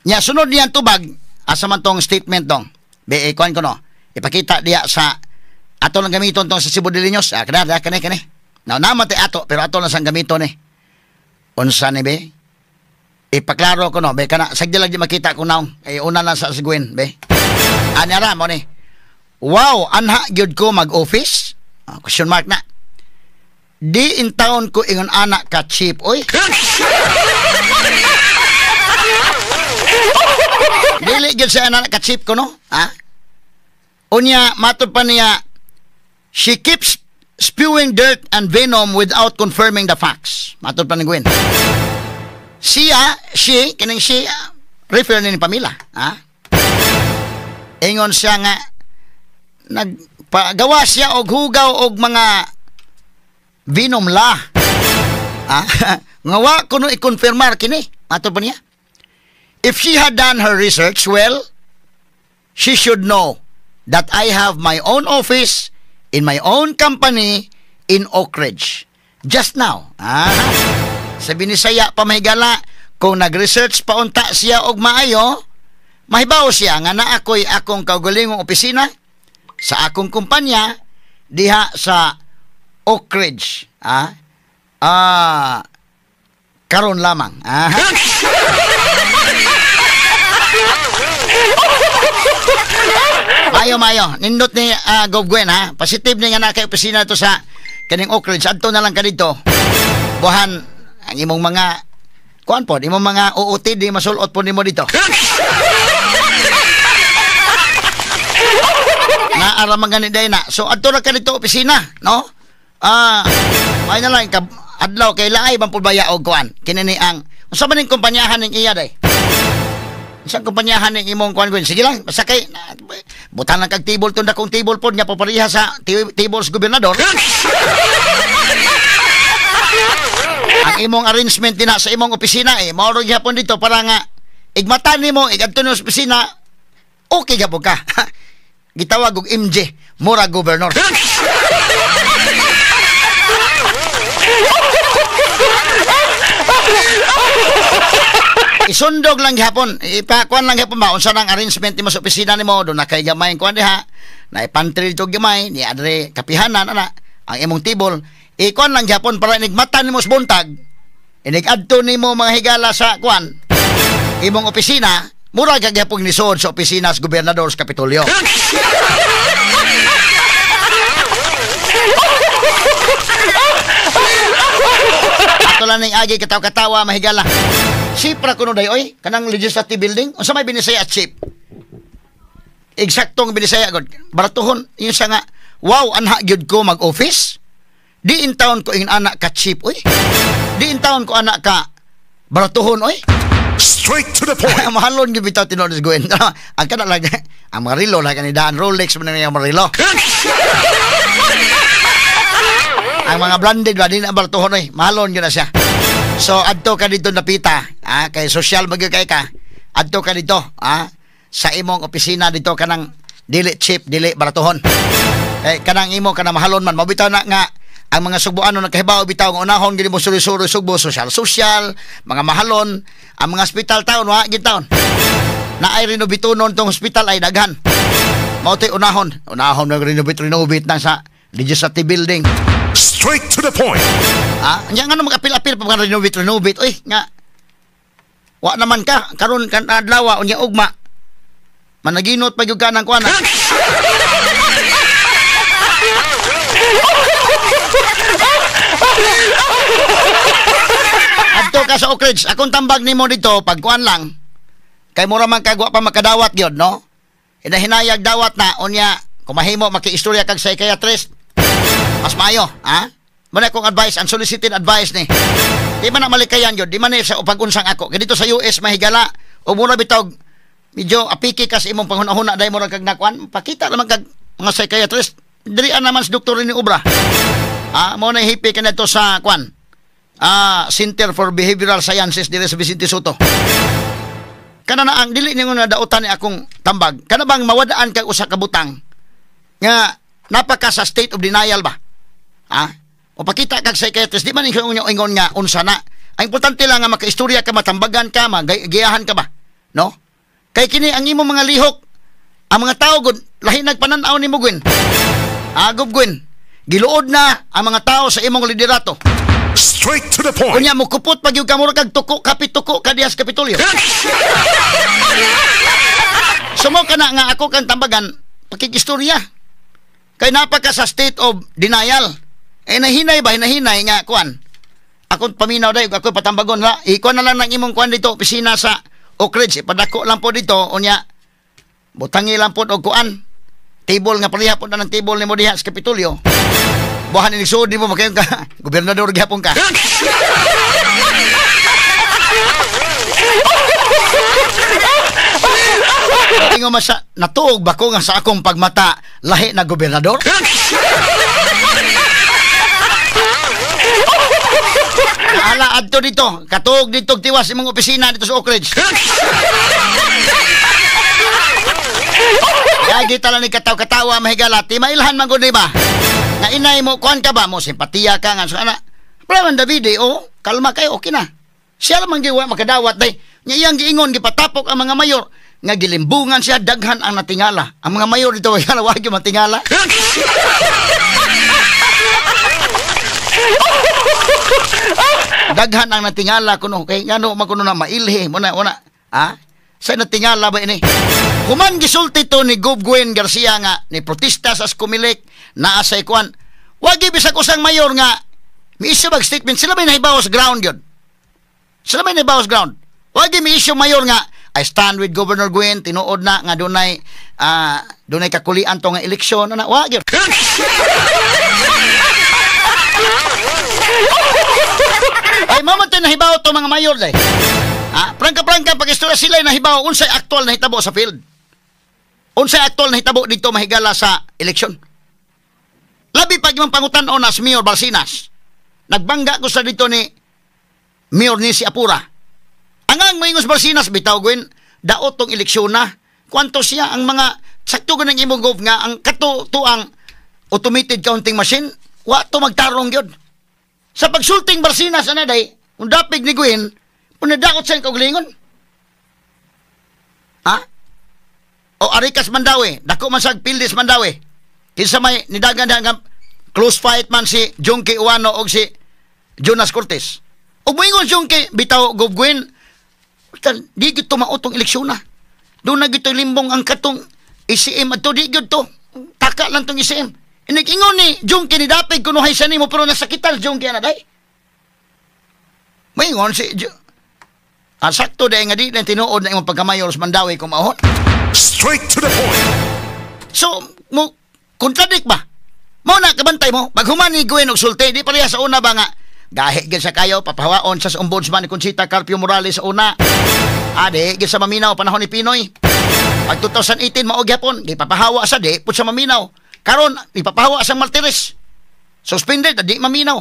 Nya sunod niyan tubag asa man tong statement dong. Be kuan kuno. Ipakita diya sa ato lang gamiton tong sa Cebu Daily News. Kada kani kani. Now naman tay ato pero ato lang sang gamiton ni. Unsa ni be? Ipaklaro ko no be kana sagdi lang di makita ko naong. Ay una lang sa Gwen be. Ani ra mo ni. Wow, anha gyud ko mag-office? Question mark na. Di in town ko ingon anak ka cheap oy. Dili gyud sa anak ka cheap ko no? Ha? Unya matud pa niya, she keeps spewing dirt and venom without confirming the facts. Matud pa ni Gwen. Siya, she, kining she, refer ni Pamela. Ha? Ingon siya nga, nagpagawa siya og hugaw og mga venom la. Ha? Nga wa kuno i-confirmar kini. Matud pa niya. If she had done her research well, she should know that I have my own office in my own company in Oak Ridge. Just now. Ah, sa Binisaya pa mahigala, kung nag-research pa unta siya og maayo, mahibaw siya nga naa ko'y akong kaugalingong opisina sa akong kumpanya diha sa Oak Ridge. Ah, karon lamang. Ah. Mayo, mayo. Nindot ni Gov Gwen, ha? Positive ni nga na kay opisina to sa kaning Oak Ridge. Adto na lang ka dito. Buhan, ang imong mga, kuan po, imong mga OOTD, masulot po nimo dito. Naaraman gani day na. So, adto na ka dito opisina, no? May na lang, adlaw, kay laay, bang pulbaya o kuan. Kini ni ang, unsa man ning kumpanyahan ning iya day? Sa kumpanyahan ng imong kuan, Gwen. Sige lang, basta kay butan lang kag table tong dakong table pod nga papareha sa table sa gobernador. Ang imong arrangement din na sa imong opisina mao ra gyapon dito para nga igmata nimo igadto nimo sa opisina, okay gyapon ka. Gitawag og MJ, mura gobernador. Isundog lang gihapon, ipakuan lang gihapon ba unsa nang arrangement nimo sa opisina nimo, do na kay gamay kuan diha, na pantry dito gamay, ni adre kapihanan ana ang imong table, ikuan lang gihapon para inigmata nimo sa buntag, inig-adto nimo mga higala sa kuan imong opisina, mura ka gihapon nisuod sa opisina sa gobernador sa Kapitolyo. Ato lang ning agi katawa-katawa mahigala. Cheap ra kuno day oy, kanang legislative building unsa may Binisaya cheap. Eksaktong Binisaya gud. Baratuhon yun siya nga, wow, anha gyud ko mag-office. Di in town ko ing anak ka cheap oy. Di in town ko anak ka baratuhon oy. Straight to the point. Mahalon gyud bitaw tinuod sa Gwen. Ang kana lang ang mga relo lang kanidaan Rolex man ang mga relo. Ang mga branded ba di na baratuhon oy. Mahalon gyud na siya. So adto ka dito napita, kay social magyud kay ka. Adto ka dito, sa imong opisina dito kanang dili cheap, dili baratuhon. Eh kanang imo kanang mahalon man, mabitaw na nga ang mga Sugboano nagkahibaw bitaw nga unahon gid mo suri-suri Sugbo social social, mga mahalon, ang mga hospital taon wa gid taon. Naay renobitonon tong hospital ay daghan. Mao toy unahon, unahon nag renovate na sa legislative building. Straight to the point. Nya ngano mag-apil-apil pa mga renovate oy nga wa naman ka karon kan adlaw unya ugma. Managinot pa gyud ka ng kuan. Adto ka sa Oakridge, akong tambag nimo dito pag kuan lang. Kay mura man kag wa pa makadawat gyud, no? Hinahinayag dawat na unya kumahimo makiistorya kag psychiatrist. Mas maayo, ha? Muna akong advice, unsolicited advice ni. Di man na malikayan yun, di man na sa pag-unsang ako. Kaya dito sa US, mahigala, o mura bitaw, medyo apiki ka sa imong panghuna-huna, dahil mura kag nakuan, pakita naman kag mga psychiatrist, dirian naman sa doktor ni Obra. Mo na hipi ka na ito sa kuan, Center for Behavioral Sciences, diri sa Vicente Soto. Kana na ang, dili ninyo na dautan ni akong tambag, kana bang mawadaan kag usa ka butang, nga napaka sa state of denial ba? O pakita kag psychiatrist, di man ingon nga unsa na. Ang importante lang nga makaistorya ka, matambagan ka, magiyahan ka ba? No? Kay kini ang imong mga lihok, ang mga tao gud lahi nagpanan-aw nimo Gwen. Agob Gwen, giluod na ang mga tao sa imong liderato. Straight to the point. Unya mukupot pag yung kamura kag tuko, kapituko ka diha sa Kapitolyo. Sumo ka na nga ako kang tambagan, pakikistorya. Kay napaka sa state of denial. Eh nahinay ba, hinahinay nga kuan. Akong paminaw dayo, ako patambagon la. Ikuan na lang ng imong kuan dito, opisina sa Oakridge. Ipadako lang po dito, unya butangi lang po og kuan. Table nga pareha po na ng table nimo diha sa Kapitolyo. Buhan ni suod nimo makayon ka, gobernador gihapon ka. Ingon man sa natuog ba ko nga sa akong pagmata lahi na gobernador? Ala adto dito, katuog dito tiwas imong opisina dito sa Oakridge. Yagi tala ni kataw-katawa mahigala, ti mailhan man gud di ba? Nga inay mo kuan ka ba mo simpatiya ka nga so ana. Pero man Davide, oh, kalma kayo, okay na. Siya man gyud makadawat day. Nya iyang giingon gipatapok ang mga mayor nga gilimbungan siya daghan ang natingala. Ang mga mayor dito wala wa gyud matingala. Daghan ang natingala kuno kay ngano man kuno na mailhi mo na una. Sa natingala ba ini? Human gisulti to ni Gov Gwen Garcia nga ni protesta sa Comelec naa sa kuan. Wagi bisag usang mayor nga mi-issue bag statement sila may nahibaw sa ground gyud. Sila may nahibaw sa ground. Wagi mi-issue mayor nga I stand with Governor Gwen, tinuod na nga dunay dunay kakulian to nga eleksyon ana wa gyud. Ay mamatay nahibaw to mga mayor day. Ha? Prangka-prangka pag-istorya sila nahibaw unsay aktual na hitabo sa field. Unsay aktual na hitabo dito mahigala sa eleksyon. Labi pag imong pangutan-on na si Mayor Barcinas. Nagbangga ko sa dito ni Mayor ni si Apura. Ang ang moingos Barcinas bitaw Gwen, daot tong eleksyon na. Kwanto siya ang mga sakto ganang imong gov nga ang kato tuang automated counting machine, wa to magtarong gyud. Sa pagsulting Barcinas ana day, kung dapig ni Gwen, punadaot sa kaugalingon. Ha? O Arikas Mandawi, dako man sa Pildis Mandawi. Kinsa may nidagan nga close fight man si Junkie Uano og si Jonas Cortez. Ug moingon Junkie bitaw gov Gwen, di gyud to mao tong eleksyon na. Doon na gyud limbong ang katong ECM adto di gyud to. Taka lang tong ECM. Inig-ingon ni Junkie ni dapig kunuhay sa nimo pero nasakitan Junkie ana day. Moingon si sakto day nga di na tinuod na imong pagkamayor sa Mandawi kung maohon. Straight to the point. So mo contradict ba? Mo na kabantay mo pag human ni Gwen og sulti di pareha sa una ba nga gahi gyud sa kayo papahawaon sa ombudsman ni Conchita Carpio Morales sa una. Ade gyud sa maminaw panahon ni Pinoy. Pag 2018 mao gyapon gipapahawa sa di pud sa maminaw. Karon ipapahawa sa Martires. Suspended di maminaw.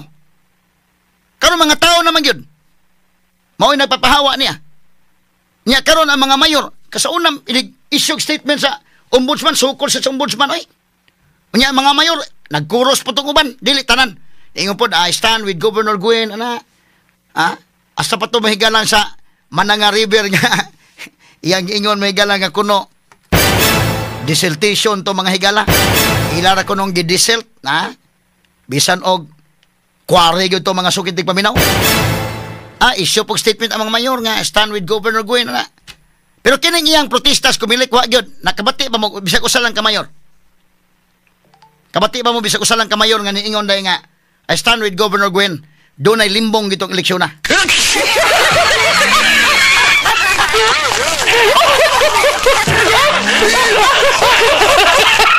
Karon mga tao naman gyud. Mao'y nagpapahawa niya. Niya karon ang mga mayor kasauna inig issue statement sa ombudsman sukol sa ombudsman oy. Unya mga mayor nagkuros po tong uban dili tanan. Ingon pod I stand with Governor Gwen ana. Ha? Asa pa to mahigalang sa Mananga River nga iyang ingon mahigalang nga kuno desiltation to mga higala. Ilara kunong gidesilt na bisan og quarry gyud to mga sukit tig paminaw. Ah, issue pog statement ang mga mayor nga stand with Governor Gwen ana. Pero kining iyang protestas kumilik wa gyud. Nakabati ba mo bisag usa lang ka mayor? Kabati ba mo bisag usa lang ka mayor nga niingon day nga I stand with Governor Gwen, dunay limbong gitong eleksyon na.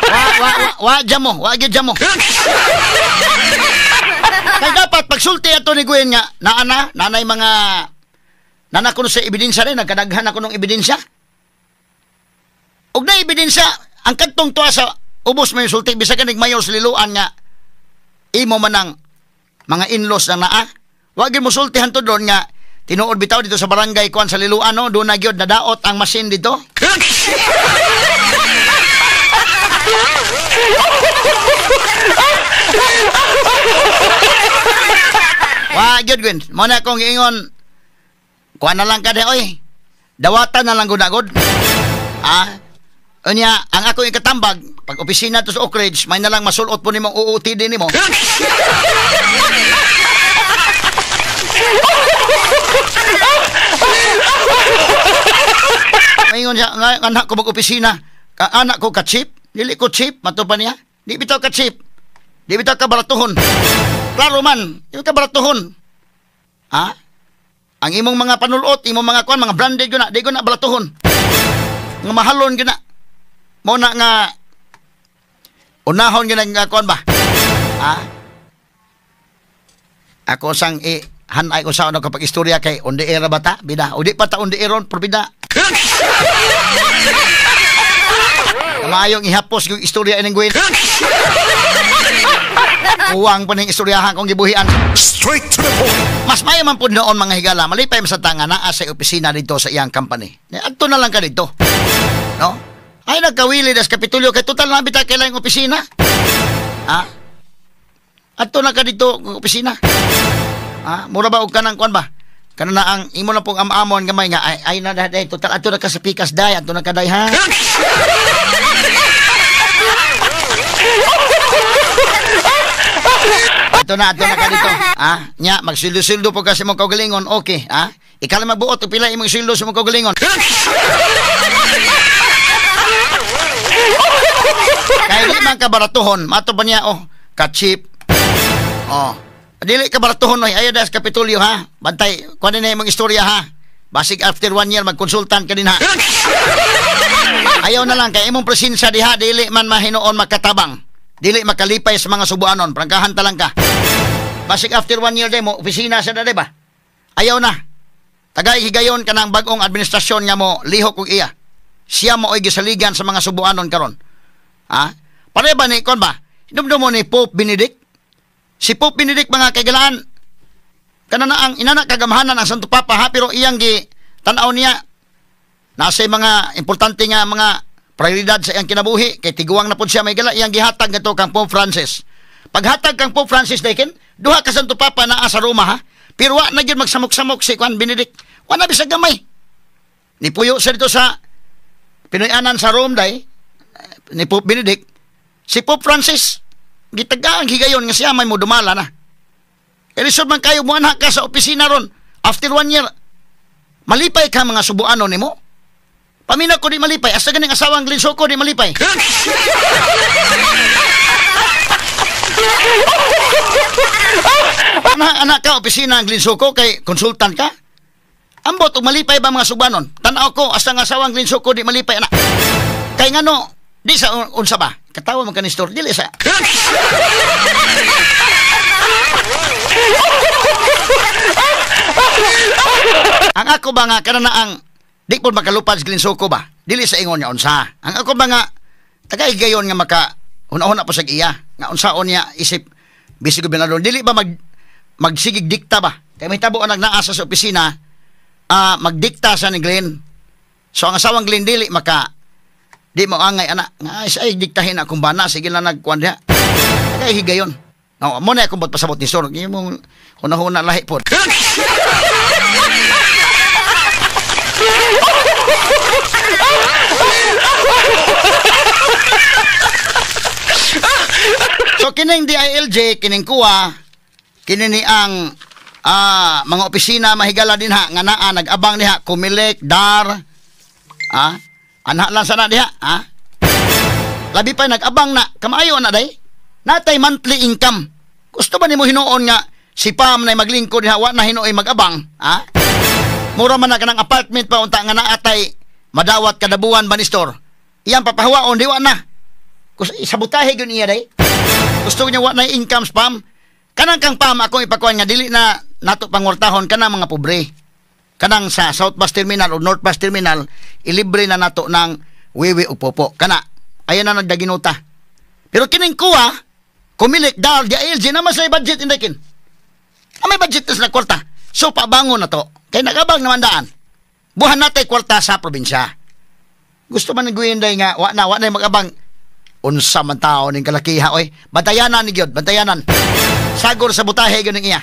Wa wa wa wa jamo, wa gyud jamo. Kay dapat pagsulti ato ni Gwen nga naana nanay mga nana kuno sa ebidensya rin, nagkadaghan ako ng ebidensya. Og na ebidensya ang kadtong tuwa sa ubos may sulti bisag kanig mayor sa Liloan nga imo man ang mga in-laws na naa. Wa gyud mo sultihan to doon nga tinuod bitaw dito sa barangay kuan sa Liloan no, doon na gyud nadaot ang machine dito. Wa gyud Gwen, mo na akong giingon kuan na lang ka di oy. Dawatan na lang gud agod. Ah. Unya, ang ako ikatambag pag opisina to sa Oak Ridge, may na lang masulot po nimong OOTD nimo. Maingon siya, nga anak ko mag-opisina, anak ko ka-cheap, dili ko cheap, mato pa niya. Di bitaw ka-cheap, di bitaw ka baratuhon. Klaro man, di ka baratuhon. Ha? Ang imong mga panulot, imong mga kuan, mga branded yun na, di ko na baratuhon. Nga mahalon yun na. Mo na nga unahon yun nga kuan ba? Ha? Ako sang hanay ko sa ano kapag istorya kay on the air ba ta? Bida. O di pa ta on the air on, pero bida. Kamayong ihapos yung istorya ining Gwen. Uwang pa ning istoryahan kong gibuhian. Straight to the point. Mas mayo man po noon mga higala, malipay man sa tanga naa sa opisina dito sa iyang company. Adto na lang ka dito. No? Ay nagkawili das Kapitulyo kay total na bitaw kailang opisina. Ha? Adto na ka dito opisina. Ha? Mura ba og kanang kuan ba? Kana na ang imo na pong am-amon gamay nga ay na day total adto na ka sa pikas day, adto na ka day ha. Adto na ka dito. Ha? Nya magsildo-sildo po kasi mong kaugalingon, okay, ha? Ikaw lang magbuot og pila imong sildo sa mong kaugalingon. Kay di man ka baratuhon, mato ba niya oh, ka-cheap. Oh. Dili ka baratuhon oy, ayo das Kapitulyo ha. Bantay, kuan na imong istorya ha. Basig after 1 year magkonsultant ka din ha. Ayaw na lang kay imong presensya diha dili man mahinuon makatabang. Dili makalipay sa mga subuanon, prangkahan ta lang ka. Basig after 1 year day mo opisina sa dali ba? Ayaw na. Tagay higayon kanang bag-ong administrasyon nga mo lihok og iya. Siya mo oy gisaligan sa mga Subuanon karon. Ha? Pare ba ni kon ba? Hinumdum mo ni Pope Benedict? Si Pope Benedict mga kaigalaan kana na ang inana kagamhanan ang Santo Papa ha, pero iyang gi tan-aw niya nasa mga importante nga mga prioridad sa iyang kinabuhi kay tiguang na pud siya may gala, iyang gihatag ngadto kang Pope Francis. Paghatag kang Pope Francis dayken, duha ka Santo Papa naa sa Roma ha, pero wa na gyud magsamok-samok si Juan Benedict. Wa na bisag gamay. Nipuyo sa dito sa Pinoy-anan sa Rome day ni Pope Benedict. Si Pope Francis gitagaan higayon nga siya may modumala na. Elisod man kayo muanha ka sa opisina ron after 1 year. Malipay ka mga Subuanon nimo. Paminaw ko di malipay. Asa ganing asawang Glenn Soco di malipay. Anak ka opisina ang Glenn Soco kay konsultan ka. Ambot og malipay ba mga Subuanon? Tan-aw ko asa nga asawang Glenn Soco di malipay anak. Kay ngano di sa unsa ba? Katawa man ka ni Nestor, dili sa. Ang ako ba nga kana na ang di po makalupad sa Glenn Soco ba? Dili sa ingon nga unsa. Ang ako ba nga tagay-gayon nga maka una-una po sa iya nga unsaon niya isip vice gobernador, dili ba magsigig dikta ba? Kay may tabo ang nagnaasa sa opisina magdikta sa ni Glenn. So ang asawang Glenn dili maka di mo angay anak nga ay diktahin akong bana sige lang nagkuan diha. Tagay higayon. No, mo na akong pasabot ni Sor. Imong hunahuna lahi pod. So kining DILG, kining kuwa, kini ni ang mga opisina mahigala din ha nga naa nag-abang diha Comelec, DAR, anha lang sana diha, ha? Labi pa nag-abang na kamaayo na day. Natay monthly income. Gusto ba nimo hinuon nga si Pam na maglingkod diha wa na hinuoy mag-abang, ha? Mura man na kanang apartment pa unta nga naatay madawat kada buwan ba ni store. Iyang papahuwaon di wa na. Kus sabutahe gyud niya day. Gusto niya wa na income spam. Kanang kang Pam akong ipakuan nga dili na nato pangwartahon kanang mga pobre. Kanang sa South Bus Terminal o North Bus Terminal ilibre na nato ng wiwi ug popo. Kana ayan na nagdaginuta. Pero kining kuwa Comelec, DAR, DILG na mas may budget indakin. May budget na sila kwarta. So pabangon na to. Kay nagabang naman daan. Buhan natay kwarta sa probinsya. Gusto man ni Guinday nga wa na mag-abang. Unsa man tao ning kalakiha oy. Bantayanan ni gyud, bantayanan. Sagor sa butahe gyud ning iya.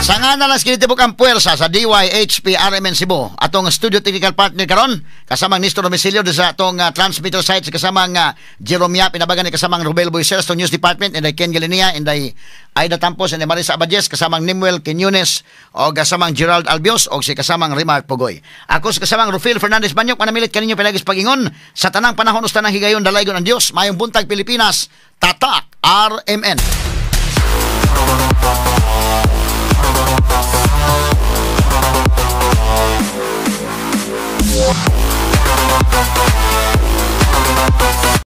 Sa nga na lang kinitibok ang puwersa sa DYHP RMN Cebu. Atong studio technical partner karon kasamang Nestor Domicilio sa atong transmitter site kasamang Jerome Yap, pinabagan ni kasamang Rubel Boiser sa News Department, and Ken Galinia, and Aida Tampos, and Marisa Abadjes, kasamang Nimuel Quiñones, o kasamang Gerald Albios, o si kasamang Rimar Pogoy. Ako si kasamang Rufil Fernandez Banyok, manamilit kaninyo pinagis pagingon sa tanang panahon usta ng higayon dalaygon ang Dios. Mayong buntag Pilipinas, Tatak RMN.